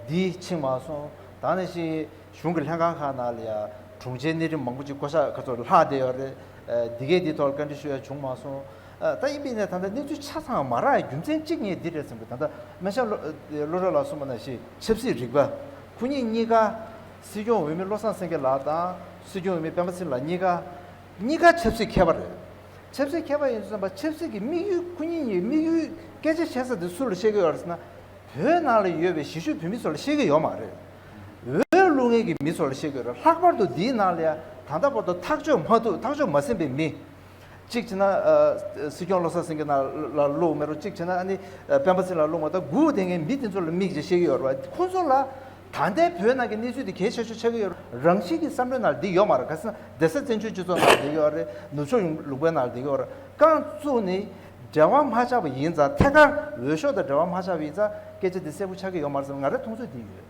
འདི་ཕྱིན་མ་སོང་། ད་ནང་བཞིན་གཞུང་གི་ལྷན་ཁང་ཁག་ནང་ལ་ཡ་དྲུང་ཆེ་གནས་རིམ་མང་པོ་ཅིག་བསྐོ་གཞག་ཁ་ཚོར་ལྷག་བསྡད་ཡོད་རེད། འདི་གའི་འདི་ཐོག་ལ་བཀའ་འདྲི་ཞུ་ཡ་བྱུང་མ་སོང་། ད་ཡིན་པ་ཡིན་ནའི་ད་ལྟ་གནས་ཚུལ་ཆ་ཚང་མ་རག་ཡ་རྒྱུ་མཚན་གཅིག་ངས་འདི་རེད་བསམ་གི། ད་ལྟ་སྨན་ཞབས་བློ་བློ་གྲོས་ལགས་གསུངས་པ་ནང་བཞིན་ཆབ་སྲིད་རིག་པ། ཁོ་གཉིས་གཉིས་ཀ་སྲིད་སྐྱོང་འོས་མི་བློ་བཟང་སེང་གེ་ལགས་དང་སྲིད་སྐྱོང་འོས་མི་སྤེན་པ་ཚེ་རིང་ལགས་གཉིས་ཀ་གཉིས་ཀ་ཆབ་སྲིད་མཁས་པ་རེད། ཆབ་སྲིད་མཁས་པ་ཡིན་དུས་ཙམ་པ་ཆབ་སྲིད་ཀྱི་དམིགས་ཡུལ། ཁོ་གཉིས་ཀྱི་དམིགས་ཡུལ་སྐད་ཆ་བཤད་ས་དེ་སུ་ལ་བཤད་ཀྱི་ཡོད་རེད་ཟེར་ན། བོད་ནང་ལ་ཡོད་པའི་གཞིས་བཞུགས་བོད་མི་ཚོ་ལ་བཤད་ཀྱི་ཡོད་མ་རེད། འོས་བླུག་མཁན་གྱི་མི་ཚོ་ལ་བཤད་ཀྱི་ཡོད་རེད། ལྷག་པར་དུ་འདིའི་ནང་ལ་ཡང་ད་ལྟ་བར་དུ་ཐག་གཅོད་མ་ཐུབ། ཐག་གཅོད་མ་ཟིན་པའི་མི། གཅིག་བྱས་ན་ཨ་སྲིད་སྐྱོང་བློ་བཟང་སེང་གེ་ལགས་ལ་བླུགས་མེད་རུང་། གཅིག་བྱས་ན་ཨ་ནི་ཨ་སྤེན་པ་ཚེ་རིང་ལགས་བླུགས་མ། ད་སྒུག་བསྡད་མཁན་མི་དེ་ཚོ་ལ་དམིགས་བྱས་བཤད་ཀྱི་ཡོད་རེད་པ། ཁོང་ཚོ་ལ་ ད་ལྟའི་བོད་ནང་གི་གནས་ཚུལ་དེ་གལ་ཆེ་ཤོས་ཆགས་ཀྱི་ཡོད་རེད། རང་བཞིན་གྱི་བསམ་བློའི་ནང་ལ་འདི་ཡོད་མ་རེད། ག་ཟེར་ན་སྡེ་སྲིད་བཙན་བྱོལ་སྤྱི་ཚོགས་ནང་ལ་འདི་ཡོད་རེད། ནུབ་ཕྱོགས་ཡོངས་ལུགས་པའི་ནང་ལ་འདི་ཡོད་རེད། རྐང་བཙུགས་ནས་འབྲེལ་བ་མ་ཆགས་པ་ཡིན་ཙང་། ཐད་ཀར་འོས་ཤོག་དང་འབྲེལ་བ་མ་ཆགས་པ་ཡིན་ཙང་སྐད་ཆ་འདི་གསལ་པོ་ཆགས་ཀྱི་ཡོད་མ་རེད་བསམ། ང་རའི་མཐོང་ཚུལ་འདི་ཡོད།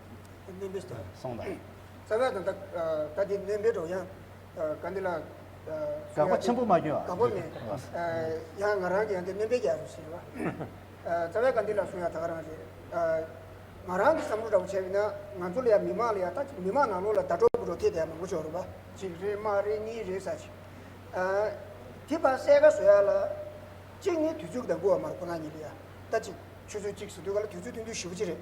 སྣོན་པའི་ལྟ། སོང་ད། རྩ་བའི་ད་ལྟ་ད་འདི་སྣོན་པའི་འགྲོ་ཡང་ག་འདི་ལ་དགག་པ་ཆེན་པོ་མ་བྱུང་བ། དགག་པ་མེད། ཡང་ང་རང་གི་ཡང་འདི་སྣོན་པའི་རྒྱལ་རུ་ཟེར་བ། རྩ་བའི་ག་འདི་ལ་གསུང་ཡ་ད་ག་རང་རེད། ང་རང་གི་བསམ་བློ་འདྲ་བོ་བྱས་པ་ཡིན་ན། ང་ཚོ་ལ་ཡ་མི་མང་ལ་ཡ་ད་མི་མང་ནང་ལོགས་ལ་ཟླ་གྲོགས་བུ་གྲོགས་ཐེབས་བསྡད་མང་པོ་ཅིག་ཡོད་རེད་པ། གཅིག་རེད། མ་རེད། གཉིས་རེད་ཟེར་ཅིག་དེ་ཕར་གསལ་ཁ་བཟོ་ཡ་ལ། གཅིག་ནི་དུས་ཚོད་ཀྱི་འདང་རྒྱག་དགོས་པ་མ་རེད། ཁོ་ན་གཉིས་ལ་ཡ་ད་ཅིག་ཆུ་ཚོད་གཅིག་ཟེར་དུས་ག་ལ་དུས་ཚོད་སྟོན་དུས་ཞེ་པོ་ཅིག་རེད།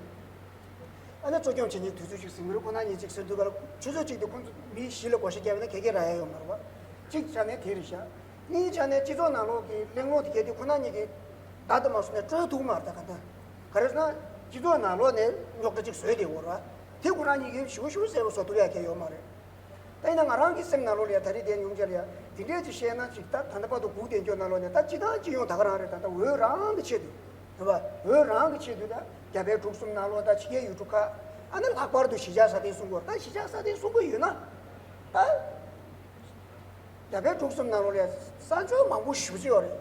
ཨ་ནི་གཙོ་སྐྱོང་བྱེད་མཁན་དུས་ཚོད་གཅིག་ཟེར་གྱི་རེད། ཁོ་ན་གཉིས་གཅིག་ཟེར་དུས་ག་ལ་ཆུ་ཚོད་གཅིག་དེ་ཁོ་ཚོ་མི་བཞི་ལ་བགོ་བཤའ་བརྒྱབ་ན་ག་གེ་རག་ཡ་ཡོད་མ་རེད་པ། གཅིག་ཆ་ནས་དེ་རེད་ཤག་གཉིས་ཆ་ནས་སྤྱི་ཚོགས་ནང་ལོགས་ཀྱི་གླེང་སློང་དེ་བརྒྱབ་དུས་ཁོ་ན་གཉིས་ཀྱིས་བདག་ཏུ་མ་བཟུང་ནས་སྤྲོད་ཐུབ་ཀྱི་མ་རེད། ད་ག་ད་ག་རེ་ཟེར་ན་སྤྱི་ཚོགས་ནང་ལོགས་ནས་རྙོག་དྲ་གཅིག་བཟོས་བསྡད་ཡོད་རེད་པ། དེ་ཁོ་རང་གཉིས་ཀྱིས་ཞུ་ཞུ་གསལ་པོ་བཟོ་ཐུབ་ཡ་གང་ཡང་ཡོད་མ་རེད། ད་ཡིན་ན་ང་རང་གི་སེམས་ནང་ལོགས་ལ་ཡ་ད་རེས་དེ་ཉུང་ཆེ་ལ་ཡ་དེ་འདྲས་ཅིག་བཤད་ན་ཅིག་ད་ད་ལྟ་བར་དུ་སྒུག་བསྡད་རྒྱུ་ནང་ལོགས་ནས་ད་སྤྱི་བཏང་སྤྱི་ཡོངས་ད་ག་རང་རེད། ད་ལྟ་འོས་རང་གི་ཆེད་དུ་རེད་པ། འོས་རང་གི་ཆེད་དུ་ད་རྒྱ་བལ་འབྲུག་གསུམ་ནང་ལོགས་ད་ཕྱི་རྒྱལ་ཡུལ་གྲུ་ཁག་ཨ་ནི་ལྷག་པར་དུ་གཞིས་ཆགས་སྲ་བརྟན་སྲུང་དགོས་རེད། ད་གཞིས་ཆགས་སྲ་བརྟན་སྲུང་གི་ཡོད་ན་ད། རྒྱ་བལ་འབྲུག་གསུམ་ནང་ལོགས་ལ་ཡ་ས་མཆོག་མང་པོ་ཞེ་པོ་ཅིག་ཡོད་རེད།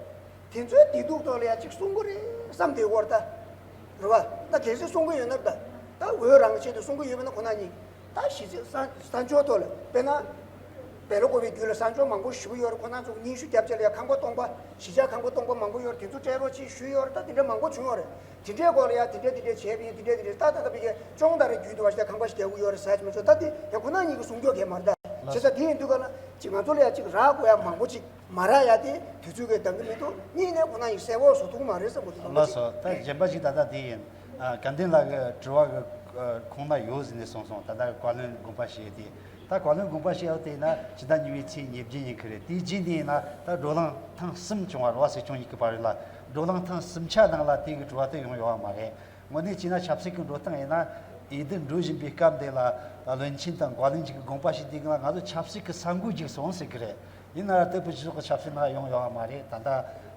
དེ་ཚོའི་བདེ་སྡུག་ཐོག་ལ་ཡ་ཅིག་གསུང་གི་རེད་བསམ་བསྡད་ཡོད་རེད་ད། རེད་པ། ད་གལ་སྲིད་གསུང་གི་ཡོད་ན་ད། ད་འོས་རང་གི་ཆེད་དུ་གསུང་གི་ཡོད་པ་ན་ཁོ་ན་གཉིས་ད་གཞིས་ཆགས་ས་ས་མཆོག་ཐོག་ལ་དཔེར་ན། བལ་ལོ་ཀོ་བའི་རྒྱུད་ལ་ས་མཆོག་མང་པོ་ཞེ་པོ་ཡོད་རེད། ཁོ་ན་ཚོ་སྙན་ཞུ་བརྒྱབ་བྱས་ལ་ཡ་ཁང་པ་སྟོང་པ་གཞིས་ཆགས་ཁང་པ་སྟོང་པ་མང་པོ་ཡོད་རེད། དེ་ཚོ་སྤྲད་རོགས་ཅེས་ཞུས་ཡོད་རེད། ད་དེ་འདྲ་མང་པོ་བྱུང་ཡོད་རེད། དེ་འདྲའི་སྐོར་ལ་ཡ་དེ་འདྲ་དེ་འདྲ་བྱས་པ་ཡིན། དེ་འདྲ་དེ་འདྲ་ད་ད་ད་བི་གའི་ཅོང་ད་རེ་རྒྱུད་དུ་བ་ཞིག་ད་ཁང་པ་ཞིག་རྒྱག་གི་ཡོད་རེད་ཟེར་གྱི་མི་ཆོག་ད་དེ་ཡ་ཁོ་ན་གཉིས་ཀྱི་གསུང་རྒྱུ་གས་མ་རེད་ད། བྱས་ཙང་དེ་ཡིན་དུས་ག་ལ་ཅིག་ང་ཚོ་ལ་ཡ་ཅིག་རག་དགོས་ཡ་མང་པོ་ཅིག་མ་རག་ཡ་དེ་དུས་ཚོད་ཀྱིས་འདང་གི་མི་འདུག་གཉིས་ནས་ཁོ་ན་གཉིས་གསལ་བོ་བཟོ་ཐུབ་ཀྱི་མ་རེད་བསམ་གྱི་འདུག་ལགས་སོ། ད་གཞན་པ་ཞིག་ད་ལྟ་དེ་ཡིན། ཨ། དགའ་ལྡན་ལགས་ཀྱི་དྲི་བ་གི་ཨ་ཁོངས་ན་ཡོད་ཟེར་ནས་གསུངས་སོང་། ད་ལྟ་བཀའ་བློན་དགོངས་པ་བཞེས་ཏེ། ད་བཀའ་བློན་དགོངས་པ་བཞེས་ཡོད་དེ་ཡིན་ན་ཕྱི་ཟླ་གཉིས་པའི་ཚེས་ཉེར་བརྒྱད་ཉིན་གྱི་རེད། དེའི་རྗེས་ནས་ཡིན་ན་ད་བགྲོ་གླེང་ཐེངས་གསུམ་བྱུང་བ་རེད་པ། སྲིད་སྐྱོང་གཉིས་ཀྱི་བར་ལ་བགྲོ་གླེང་ཐེངས་གསུམ་ཆ་ནང་ལ་དེ་གི་དྲི་བ་དེ་ཡོང་ཡོད་པ་མ་རེད། དངོས་གནས་བྱས་ན་ཆབ་སྲིད་ཀྱི་འགྲོ་སྟངས་ཡིན་ན་འོས་བསྡུ་འགྲོ་བཞིན་པའི་སྐབས་འདི་ལ་བློན་ཆེན་དང་བཀའ་བློན་གཅིག་གི་དགོངས་པ་ཞིག་འདི་ག་ལ་ང་ཚོ་ཆབ་སྲིད་ཀྱི་ས་འགུལ་ཅིག་སོང་ཟེར་གི་རེད། ཡིན་ན་ལྟ་བུ་སྤྱི་ཚོགས་ཀྱི་ཆབ་སྲིད་ནང་ཡོང་ཡོད་པ་མ་རེད། ད་ལྟ་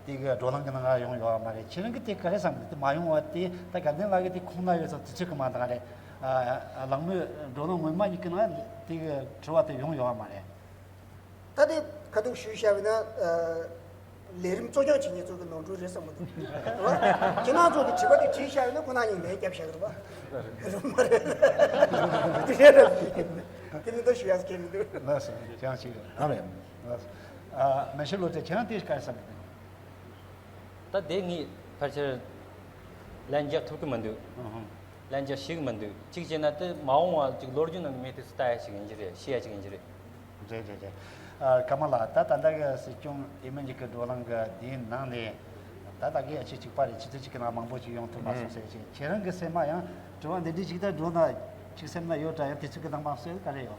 དེ་གི་བགྲོ་གླེང་གི་ནང་ཡོང་ཡོད་པ་མ་རེད། ཁྱེད་རང་གིས་དེ་ག་རེ་བསམ་གི་འདུག་དེ་མ་ཡོང་བ་དེ་ད་དགའ་ལྡན་ལགས་ཀྱི་དེ་ཁོངས་ན་ཡོད་ཙང་དུས་ཚོད་ཀྱི་མ་འདང་རེད། ཨ། ལགས་མོས་བགྲོ་གླེང་སྔོན་མ་གཉིས་ཀྱི་ནང་དེ་གི་དྲི་བ་དེ་ཡོང་ཡོད་པ་མ་རེད། ད་དེ་ཁ་ཐུག་ཞུས་བཞག་པ་ཡིན་ན། ལས་རིམ་གཙོ་སྐྱོང་བྱེད་མཁན་ཚོ་གི་ནོར་འཁྲུལ་རེད་བསམ་གི་འདུག་ཁྱེད་རང་ཚོ་གི་དྲི་བ་དེ་དྲིས་བཞག་ཡོད་ན་ཁོ་ན་གཉིས་ལན་རྒྱབ་བཞག་གི་རེད་པ། རེད་མ་རེད། དེ་རེད་རེད། དེ་མི་འདུག་ཞུ་ཡག་གི་མི་འདུག་ལགས་སོ། ཅང་ཞིག་རེད། ཨ་མེན། ལགས་སོ། ཨ། མེ་ཤི་ལོ་ཙེ་ཁྱེད་རང་དེ་ག་རེ་བསམ་གི་འདུག་ད་དེ་ངས་ཕལ་ཆེར་ལན་རྒྱག་ཐུབ་གི་མི་འདུག་ཨུ་ཧུ། ལན་རྒྱག་ཤེས་གི་མི་འདུག་གཅིག་བྱས་ན་དེ་མ་འོངས་པ་ཅིག་ལོ་རྒྱུས་ནང་གི་མི་དེ་ཚོ་ལྟ་ཡ་ཞིག་ཡིན་གྱི་རེད། ཤེས་ཡ་ཞིག་ཡིན་གྱི་རེད། རེད་རེད་རེད། ཨ། ཀརྨ་ལགས། ད་ད་ལྟ་གི་སྲིད་སྐྱོང་འོས་མི་གཉིས་ཀྱི་བགྲོ་གླེང་གི་དེའི་ནང་ནས་ད་ད་གི་ཨ་ཅིག་གཅིག་པ་རེད། ཆུ་ཚོད་གཅིག་གི་ནང་མང་པོ་ཅིག་ཡོང་ཐུབ་མ་སོང་ཟེར་ཞིང་། ཁྱེད་རང་གི་སེམས་ལ་ཡང་དྲི་བ་འདི་འདྲའི་ཅིག་ད་འགྲོ་ན་ཅིག་སེམས་ལ་ཡོད་འདྲ། ཡང་དུས་ཚོད་ཀྱི་ནང་མང་སོང་ག་རེ་ཡོད།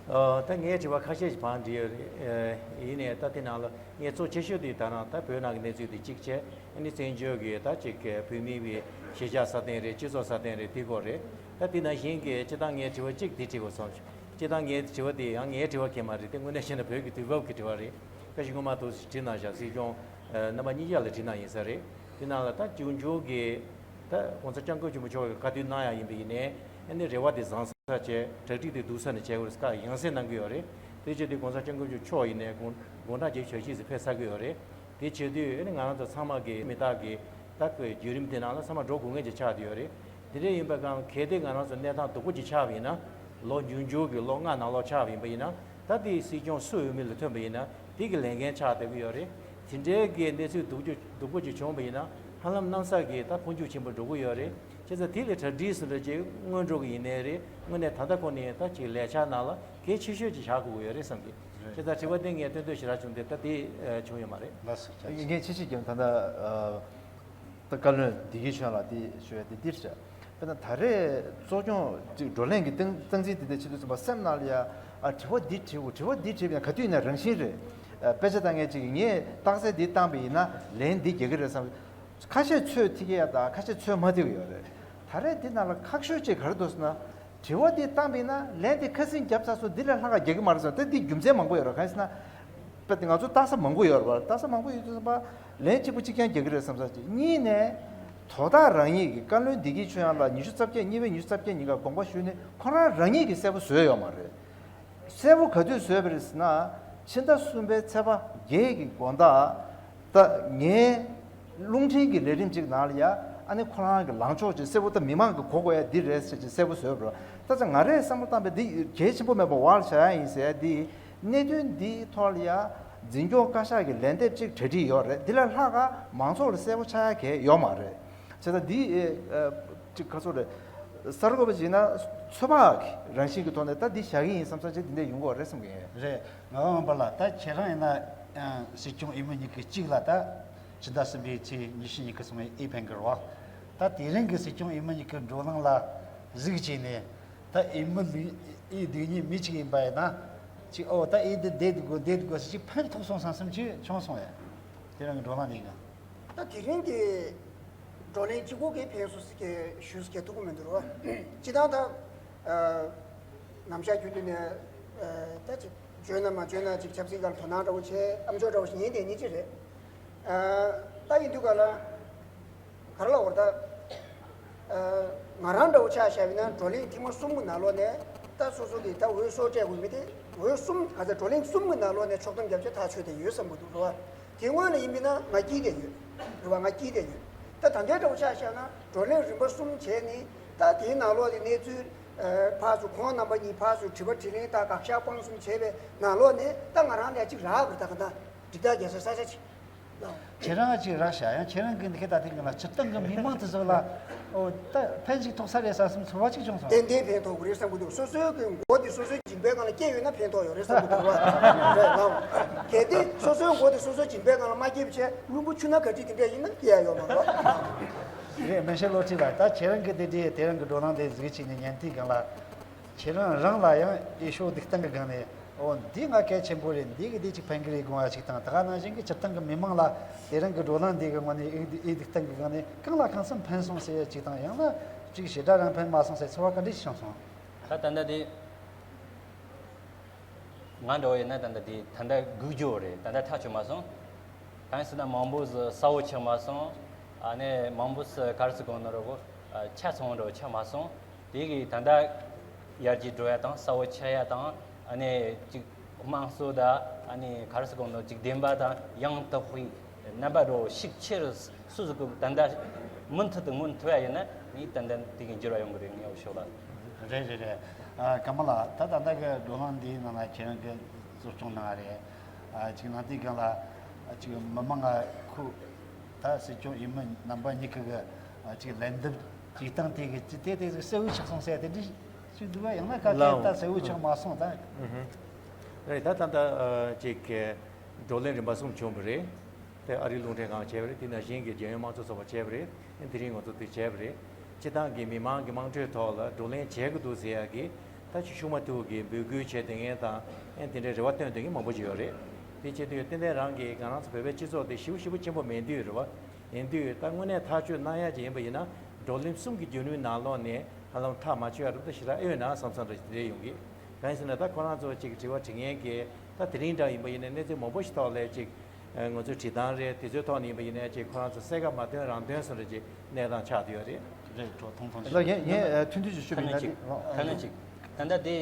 ཨ། ད་ངས་དྲི་བ་ཁ་ཤས་ཤིག་བང་བསྒྲིགས་ཡོད་རེད། ཡིན་ནའི་ད་དེ་ནང་ལ་ངས་གཙོ་ཆེ་ཤོས་དེ་ད་རང་ད་བོད་ནང་གི་གནས་ཚུལ་དེ་གཅིག་བྱས། ཨ་ནི་བཙན་བྱོལ་གྱི་ད་ཅིག་བོད་མི་བའི་གཞིས་ཆགས་སྲ་བརྟན་རེད། སྤྱི་ཚོགས་སྲ་བརྟན་རེད། དེ་སྐོར་རེད། ད་དེ་ནང་བཞིན་གྱི་སྤྱིར་བཏང་ངས་དྲི་བ་གཅིག་དེ་དྲི་དགོས་སོང་། སྤྱིར་བཏང་ངའི་དྲི་བ་དེ་ཡང་ངའི་དྲི་བ་གང་མ་རེད། དེ་དངོས་གནས་བཤད་ན་བོད་ཀྱི་དུས་བབ་ཀྱི་དྲི་བ་རེད། ཁ་ཤས་སྔོན་མ་དུ་བྲིས་གནང་བཞག་སྲིད་སྐྱོང་རྣམ་པ་གཉིས་ཆ་ལ་བྲིས་གནང་ཡིན་ས་རེད། དེ་ནང་ལ་ད་བཙན་བྱོལ་གྱི་ད་༸གོང་ས་༸སྐྱབས་མགོན་ཆེན་པོ་མཆོག་གིས་བཀའ་བསྡུར་གནང་ཡག་ཡིན་པ་ཡིན་ནའི་ཨ་ནི་རེ་བ་དེ་བཟང་ས་བྱས། གྲ་སྒྲིག་དེ་སྡུག་ས་ནས་བྱས་དགོས་ཟེར་བཀའ་ཡང་སེ་གནང་གི་ཡོད་རེད། དེ་བྱས་དུས་༸གོང་ས་༸སྐྱབས་མགོན་མཆོག་ཡིན་ནའི་དགུང་དགུང་གྲངས་བརྒྱད་ཅུ་གྱ་བཞི་ཙམ་ཕེབས་ཚར་གི་ཡོད་རེད། དེ་བྱེད་དུས་ཨ་ནི་ང་རང་ཚོ་ཚང་མ་གི་མི་རྟག་གི་ད་ཁོའི་བརྒྱུད་རིམ་དེ་ནང་ལ་ཚང་མ་འགྲོ་དགོས་ངེས་ཀྱི་ཆགས་བསྡད་ཡོད་རེད། དེ་འདྲ་ཡིན་པ་གང་གལ་ཏེ་ང་རང་ཚོ་གནས་སྟངས་སྡུག་པོ་ཅིག་ཆགས་པ་ཡིན་ན། ལོ་མཇུག་མཇུག་གི་ལོ་ལྔ་ནང་ལོགས་ཆགས་པ་ཡིན་པ་ཡིན་ན། ད་དེ་སྲིད་སྐྱོང་སུ་འོས་མི་ལ་ཐོན་པ་ཡིན་ན་དེ་གི་ལས་འགན་ཆགས་བསྡད་ཀྱི་ཡོད་རེད། དེ་འདྲའི་གི་གནས་ཚུལ་སྡུག་ཅུ་སྡུག་པོ་ཅིག་བྱུང་བ་ཡིན་ན་ཧ་ལམ་གནམ་ས་གི་ད་འཕོ་འགྱུར་ཆེན་པོ་འགྲོ་གི་ཡོད་རེད། བྱས་ཙང་དེ་ལ་གྲ་སྒྲིག་ཟེར་འདྲ་ཅིག་སྔོན་འགྲོ་གི་ཡིན་ནའི་རེད། དངོས་གནས་ད་ལྟ་ཁོ་ནས་ད་ཅིག་ལས་འཆར་ནང་ལ་གལ་ཆེ་ཤོས་ཅིག་བཞག་དགོས་ཀྱི་ཡོད་རེད་བསམ་གི། རེད། བྱས་ཙང་དྲི་བ་དེ་ངས་སྟོན་འདོད་ཞེ་དྲག་བྱུང་སྟེ་ད་དེ་བྱུང་ཡོད་མ་རེད། ལགས་སོ། ངས་ཆེ་ཆེ་རྒྱབ་ད་ལྟ། ད་བཀའ་བློན་བདེ་སྐྱིད་ཆོས་ལགས་དེ་ཞུ་ཡ་དེ་འདིར་བྱ། དཔེར་ན་ད་རེས་གཙོ་སྐྱོང་ཅིག་བགྲོ་གླེང་གི་སྟངས་སྟངས་འཛིན་དེ་འདྲ་བྱེད་དུས་ཙམ་པ་སེམས་ནང་ལ་ཡ། ཨ། དྲི་བ་འདི་དྲིས་དགོས། དྲི་བ་འདི་དྲིས་པ་ཡིན་ན་ག་དུས་ཡིན་ན་རང་བཞིན་རེད། ཨ། དཔེ་ཆ་ལྟ་མཁན་ཅིག་གིས་ངས་རྟགས་གསལ་འདི་བཏང་པ་ཡིན་ན་ལན་འདི་རྒྱག་གི་རེད་བསམ། ཁ་ཤས་ཚོད་ཐིག་གི་ཡ་དང་ཁ་ཤས་ཚོད་མ་ཐིག་གི་ཡོད་རེད། ད་རེས་འདི་ནང་ལ་ཁག་ཤོས་ཅིག་ག་རེ་འདུག་ཟེར་ན། དྲི་བ་འདི་བཏང་པ་ཡིན་ན་ལན་དེ་ཁ་སང་བརྒྱབ་ཚར་སོང་། འདི་ལས་ལྷག་ག་རྒྱག་གི་མ་རེད་བསམ། ད་འདི་རྒྱུ་མཚན་མང་པོ་ཡོད་རེད། གང་ཡིན་ཟེར་ན། དཔེ་དེ་ང་ཚོ་ལྟ་ས་མང་པོ་ཡོད་རེད་པ། ལྟ་ས་མང་པོ་ཡོད་དུས་ཙམ་པ་ལན་གཅིག་པོ་གཅིག་རྐྱང་རྒྱག་གི་རེད་བསམ་ས་ཅིག་གཉིས་ནས། དོ་བདག་རང་ཉིད་ཀྱིས་བཀའ་བློན་བདེ་སྐྱིད་ཆོས་དབྱངས་ལགས་ཉི་ཤུ་རྩ་བརྒྱད་གཉིས་པའི་ཉི་ཤུ་རྩ་བརྒྱད་ཉིན་ཀར་དགོངས་པ་ཞུས་ནས་ཁོ་རང་རང་ཉིད་ཀྱིས་གསལ་པོ་བཟོས་ཡོད་མ་རེད། གསལ་པོ་ག་དུས་བཟོས་པ་རེད་ཟེར་ན། ཕྱི་ཟླ་གསུམ་པའི་ཚེས་པ་བརྒྱད་ཀྱི་དགོང་དག་ད་ངའི་རླུང་འཕྲིན་གྱི་ལས་རིམ་ཅིག་ནང་ལ་ཡ། ཨ་ནི་ཁོ་རང་གི་ལངས་ཕྱོགས་ཅིག་གསལ་པོ། ད་མི་མང་གི་གོ་དགོས་ཡ་འདི་རེད་ཟེར་ཅིག་གསལ་པོ་བཟོས་པ་རེད། ད་ཆ་ང་རས་བསམ་བློ་བཏང་པའི་འདི་གལ་ཆེན་པོ་མེད་པ་བར་བྱ་ཡ་ཡིན་ཟེར་ཡ་འདི། གནད་དོན་འདིའི་ཐོག་ལ་ཡ་འཛིན་སྐྱོང་བཀའ་ཤག་གི་ལན་འདེབས་ཅིག་གྲ་སྒྲིག་ཡོད་རེད། འདི་ལས་ལྷག་ག་མང་ཚོགས་ལ་གསལ་པོ་ཆགས་ཡ་གལ་ཡོད་མ་རེད། བྱས་ཙང་འདི་ཨེ་ཨ་ཅིག་ག་ཚོད་རེད། གསར་འགོད་པ་ཅིག་ཡིན་ན་ཚོད་དཔག་གི་རང་བཞིན་གྱི་ཐོག་ནས་ད་འདི་བཞག་གི་ཡིན་བསམ་བསམ་ཅིག་འདི་འདྲ་ཡོང་གི་ཡོད་རེད་བསམ་གི་ཡིན། རེད། ངག་དབང་པ་ལགས། ད་ཁྱེད་རང་ཡིན་ན་ཨ་སྲིད་སྐྱོང་འོས་མི་ཉི་ཤུ་གཅིག་ལ་ད་ཕྱི་ཟླ་གསུམ་པའི་ཚེས་ཉི་ཤུ་ཉི་ཤུ་གསུམ་པའི་ཨེ་ཕན་གི་རེད་བ། ད་དེ་རིང་གི་སྲིད་སྐྱོང་འོས་མི་ཉི་ཤུ་བགྲོ་གླེང་ལ་གཟིགས་བྱས་ནས། ད་འོས་མི་ལུས་ཨེ་སྡུག་ཉེས་མི་གཅིག་ཡིན་པ་ཡིན་ན་ཅིག་ཨོ་ད་ཨེ་འདི་བསྡད་དགོས་བསྡད་དགོས་ཟེར་ཅིག་ཕན་ཐོགས་སོང་བསམ་བསམ་ཅིག་བྱུང་སོང་ཡ། དེ་རིང་གི་བགྲོ་གླེང་འདི་ཡིན་ན། ད་དེ་རིང་གི་བགྲོ་གླེང་གཅིག་པོ་གིས་ཕན་སོང་ཟེར་གི་ཞུ་ཟེར་གི་ཐུབ་ཀྱི་མི་འདུག་རོ། སྤྱི་བཏང་ད་ཨ་ནམ་ཞག་རྒྱུན་དུ་ནས་ཨ་ད་ཅིག་འཇོན་ན་མ་འཇོན་ན་ཅིག་ཆབ་སྲིད་སྒང་དོ་སྣང་འདྲ་བོ་བྱས། ཨ་མཆོག་འདྲ་བོ་ཞིག་ཉན་བསྡད་མཁན་ཅིག་རེད། ཨ་ད་ཡིན་དུས་ག་ལ་ག་རེ་ལབ་དགོས་རེད་ད། ཨ་ང་རང་འདྲ་བོ་ཆ་བཞག་པ་ཡིན་ན་བགྲོ་གླེང་ཐེངས་མ་གསུམ་གྱི་ནང་ལོགས་ནས་ད་སོ་སོ་གི་ད་འོས་སོ་སྤྲད་དགོས་མི་དེ། འོས་གསུམ་ག་ཚོད་བགྲོ་གླེང་གསུམ་གྱི་ནང་ལོགས་ནས་ཆོག་ཐམ་རྒྱབ་ཆ་ཐག་ཆོད་དེ་ཡོད་བསམ་གྱི་འདུག་རེད་བ། དེ་སྔོན་ལ་ཡིན་པ་ཡིན་ན་ང་སྐྱིད་བསྡད་ཡོད། རེད་བ། ང་སྐྱིད་བསྡད་ཡོད། ད་ད་ལྟའི་འདྲ་བོ་ཆ་བཞག་ན་བགྲོ་གླེང་རིམ་པ་གསུམ་བྱས་ནས། ད་དེའི་ནང་ལོགས་ནས་གནས་ཚུལ་ཨ་ཕར་ཚུར་ཁོང་རྣམ་པ་གཉིས་ཕར་ཚུར་དྲི་བ་དྲིས་ལན་དང་དགག་བཞག་སྤང་གསུམ་བྱས་པའི་ནང་ལོགས་ནས་ད་ང་རང་ལ་ཅིག་རག་དགོས། ད་ག་ད་འགྲིག་ཐག་རྒྱག་སའི་ས་ཆ་ཅིག་ལ། ཁྱེད་རང་ཅིག་རག་ཤག་ཡང་ཁྱེད་རང་གི་འདི་ཁའི་ད་ཐེངས་ལ་སྤྱིར་བཏང་གི་མི་མང་དེ་ཚོ་ལ་ཨོ་ད་ཕན་ཞིག་ཐོགས་ས་རེད་བསམ་བསམ་ཚོར་བ་ཅིག་བྱུང་སོང་། ཏན་ཏན་ཕན་ཐོགས་ཀྱི་རེད་བསམ་གྱི་འདུག་སོ་སོའི་གི་མགོ་དེ་སོ་སོའི་མཇིང་པའི་སྒང་ལ་སྐྱེས་ཡོད་ན་ཕན་ཐོགས་ཡོད་རེད་བསམ་གྱི་འདུག་རེད་བ། རེད་ལགས། གལ་ཏེ་སོ་སོའི་མགོ་དེ་སོ་སོའི་མཇིང་པའི་སྒང་ལ་མ་སྐྱེས་པ་བྱས་བླུན་པོ་ཆུ་སྣ་ག་ཁྲིད་དེ་འདྲ་ཡིན་ན་སྐྱེ་ཡ་ཡོད་མ་རེད། རེད། མེ་ཤེལ་བློ་གྲོས་ལགས། ད་ཁྱེད་རང་གི་དེ་དེ་དེ་རིང་གི་བགྲོ་གླེང་དེ་གཟིགས་བྱས་ནས་ཉན་དུས་སྒང་ལ། ཁྱེད་རང་རང་ལ་ཡང་ཨེ་ཤོ་སྡིག་སྟངས་ཀྱི་སྒང་ནས་ཨོ་འདི་ང་གལ་ཆེན་པོ་རེད། འདི་གི་འདི་ཅིག་ཕན་གི་རེད་དགོངས་པ་ཅིག་དང་། ད་ག་ནང་བཞིན་གྱི་སྤྱིར་བཏང་གི་མི་མང་ལ་དེ་རིང་གི་བགྲོ་གླེང་འདི་གི་ངོས་ནས་ཨེ་ཨེ་སྡིག་སྟངས་ཀྱི་སྒང་ནས་གང་ལ་གང་འཚམ་ཕན་སོང་ཟེར་ཡ་ཅིག་དང་། ཡང་ན་ཅིག་ཞེ་དྲག་རང་ཕན་མ་སོང་ཟེར་ཚོར་བ་ག་འདྲ་ཞིག་བྱུང་སོང་། ད་ད་ལྟ་དེ་ང་འདྲ་བོ་ཡིན་ན་ད་ལྟ་དེ་ད་ལྟ་སྒུག་རྒྱུ་རེད། ད་ལྟ་ཐག་ཆོད་མ་སོང་། གང་ཡིན་ཟེར་ན་མང་པོ་ཟིག་གསལ་བོ་ཆགས་མ་སོང་། ཨ་ནི་མང་པོ་ཟིག་ག་རེ་ཟེར་དགོས་ནོ་རེད་གོ། ཆ་ཚང་བོ་འདྲ་བོ་ཆགས་མ་སོང་། དེ་གི་ད་ལྟ་ཡར་རྒྱས་འགྲོ་ཡ་དང་གསལ་བོ་ཆགས་ཡ་དང་། ཨ་ནི་ཅིག་དམངས་གཙོ་ད་ཨ་ནི་ག་རེ་ཟེར་དགོས་ནོ། ཅིག་བདེན་པ་དང་ཡང་དག་པའི་རྣམ་པ་འདྲ་བོ་ཤུགས་ཆེ་རུ་སུ་ཟིག་གི་ད་ལྟ་མུ་མཐུད་དུ་མངོན་ཐུབ་ཡ་ཡིན་ན་ངས་ད་ལྟ་དེ་གི་འགྱུར་བ་ཡོང་གི་རེད། ངས་འོ་ཤོག་ལ། རེད་རེད་རེད། ཨ་ཀརྨ་ལགས། ད་ད་ལྟ་གི་བགྲོ་གླེང་འདིའི་ནང་ལ་ཁྱེད་རང་གི་གཙོ་སྐྱོང་གནང་རེད། ཨ་ཅིག་ནང་དེའི་སྒང་ལ་ཨ་ཅིག་མི་མང་ང་ཁུ་ད་སྲིད་སྐྱོང་འོས་མི་རྣམ་པ་གཉིས་ཀྱི་གི་ཨ་ཅིག་ལན་འདེབས་བྱེད་སྟངས་དེ་གི་ཅི་དེ་དེ་གསལ་བོ་ཆགས་སོང་ཟེར་དེ་འདྲ་ཞིག་འདུག་པ། ཡང་ན་ག་གེ་ལའོ། ད་གསལ་བོ་ཆགས་མ་སོང་ད། ཨུ་ཧུ། རེད། ད་ད་ད་ཨ་ཅིག་བགྲོ་གླེང་རིམ་པ་གསུམ་བྱུང་བ་རེད། དེ་ཨ་རིའི་རླུང་འཕྲིན་ཁང་བྱས་པ་རེད། དེ་ནང་བཞིན་གྱི་རྒྱལ་ཡོངས་དམངས་གཙོ་ཚོགས་པ་བྱས་པ་རེད། དེ་རིང་ང་ཚོ་དེ་བྱས་པ་རེད། སྤྱི་བཏང་གི་མི་མང་གི་དམངས་ཁྲོད་ཐོག་ལ་བགྲོ་གླེང་བྱེད་དགོས་འདུག་ཟེར་ཡ་གི་ད་ཅིག་ཤུགས་མ་ཐུག་གི་འབོད་སྐུལ་བྱས་དེ་ངན་དང་ཨེ་དེ་འདྲའི་རེ་བ་བཏོན་དེ་ངན་མང་པོ་ཅིག་ཡོད་རེད། དེ་བྱེད་དུས་ཏན་ཏན་རང་གི་ང་རང་ཚོ་བོད་པའི་སྤྱི་ཚོགས་དེ་ཞེ་པོ་ཞེ་པོ་ཆེན་པོ་མེད་དུས་རེད་བ། ཡིན་དུས་ད་དངོས་གནས་ཐག་གཅོད་གནང་ཡ་ཅིག་ཡིན་པ་ཡིན་ན་བགྲོ་གླེང་གསུམ་གྱི་རྒྱུན་ལུས་ནང་ལོགས་ནས་ཧ་ལམ་ཐག་མ་ཆོད་ཡ་རུ་ད་ཞེ་དྲག་ཨེ་ཡོད་ན་བསམ་བསམ་འདྲ་ཞིག་རེད་ཡོང་གི། གང་ཡིན་ཟེར་ན་ད་ཁོ་རང་ཚོ་ཅིག་དྲི་བ་དྲི་མཁན་གྱི་ད་དེ་རིང་འདྲ་ཡིན་པ་ཡིན་ན་གནས་ཚུལ་མང་པོ་ཞིག་ཐོག་ལ་ཅིག་ཨ་ང་ཚོའི་བྲིས་ཐང་རེད། དེ་ཚོའི་ཐོག་ནས་ཡིན་པ་ཡིན་ན་ཅིག་ཁོ་རང་ཚོ་གསལ་ཁ་མ་སྟོན་རང་སྟོན་སོགས་རེ་ཅིག་གནས་སྟངས་ཆགས་བསྡད་ཡོད་རེད། རེད། གྲོགས་ཐུང་ཐུང་ལ་ཞིག་ངས་ངས་ཨ་ཐུང་ཐུང་ཞིག་ཞུ་ཁ་བ་ན་ཡིན་ན་ཅིག་ཨོ། ཁ་ན་ཅིག་ད་ལྟ་དེ་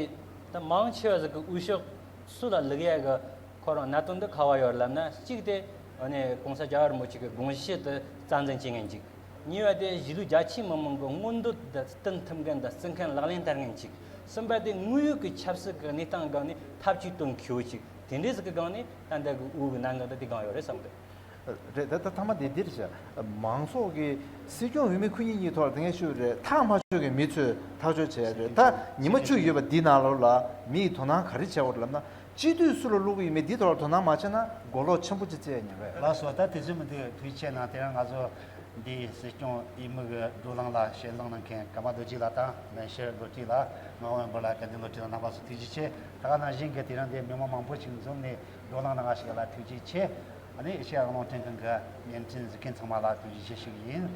ད་མང་ཆེ་བ་ཟིག་གི་འོས་ཤོག་སུ་ལ་བླུག་ཡ་གི་ཁོ་རང་གནད་དོན་འདི་ག་བ་ཡོད་ལབ་ན། གཅིག་དེ་ཨ་ནི་༸གོང་ས་༸རྒྱལ་བ་རིན་པོ་ཆེ་གི་དགོངས་གཞི་དེ་རྩ་འཛིན་བྱེད་མཁན་ཅིག་གཉིས་པ་དེ་གཞིས་ལུས་རྒྱ་ཆེའི་མི་མང་གི་མངོན་འདོད་དེ་བསྟུན་ཐུབ་མཁན་དང་བརྩི་མཁན་ལག་ལེན་བསྟར་མཁན་ཅིག་གསུམ་པ་དེ་དངོས་ཡོད་ཀྱི་ཆབ་སྲིད་ཀྱི་གནས་སྟངས་སྒང་ནས་ཐབས་ཇུས་སྟོན་མཁས་པོ་ཅིག་དེ་འདྲས་ཟིག་གི་སྒང་ནས་ད་ལྟ་གི་འོས་ཀྱི་གནད་འགག་དེ་དེ་སྒང་ཡོད་རེད་བསམ་གི། རེད། ད་ད་ཐ་མ་དེ་འདིར་བྱས། མང་ཚོགས་ཀྱི་སྲིད་སྐྱོང་འོས་མི་ཁོ་གཉིས་གཉིས་ཐོག་ལ་དེ་ངས་ཞུས་རེད། ཐག་མ་ཆོད་མཁན་མི་ཚོས་ཐག་གཅོད་བྱས་རེད། ད་ཉི་མ་བཅུ་ཡོད་པ་འདི་ནང་ལོགས་ལ་མི་ཡིས་དོ་སྣང་ག་རེ་བྱས་པ་རེད་ལབ་ན། སྤྱི་འཐུས་སུ་ལ་བླུག་གི་ཡིན་མིན་འདིའི་ཐོག་ལ་དོ་སྣང་མ་བྱས་ན་མགོ་ལོག་ཆེན་པོ་ཅིག་བཙལ་ཡ་ཉེན་ཁ་ཡོད། ལགས་སོ། ད་དེ་ཚོའི་མི་འདུག་ཐུགས་རྗེ་ཆེ་གནང་། དེ་རིང་ང་ཚོ་འདིའི་སྲིད་སྐྱོང་འོས་མི་གི་བགྲོ་གླེང་ལ་ཞལ་ལུང་གནང་མཁན་ཀརྨ་རྡོ་རྗེ་ལགས་དང་མེ་ཤེལ་བློ་གྲོས་ལགས། ངག་དབང་དབོན་པོ་ལགས། དགའ་ལྡན་བློ་གྲོས་ལགས། རྣམ་པ་ཚོ་ཐུགས་རྗེ་ཆེ། ད་ག་ནང་བཞིན་གྱི་དེ་རིང་འདིར་མི་མང་མང་པོ་ཞིག་འཛོམས་ནས་བགྲོ་གླེང་གནང་བ་ཞིག་ལ་ཐུགས་རྗེ་ཆེ། ཨ་ནི་ཨེ་ཤེ་ཡ་རླུང་འཕྲིན་ཁང་གི་བརྙན་འཕྲིན་གཟིགས་མཁན་ཚང་མ་ལ་ཐུགས་རྗེ་ཆེ་ཞུ་གི་ཡིན།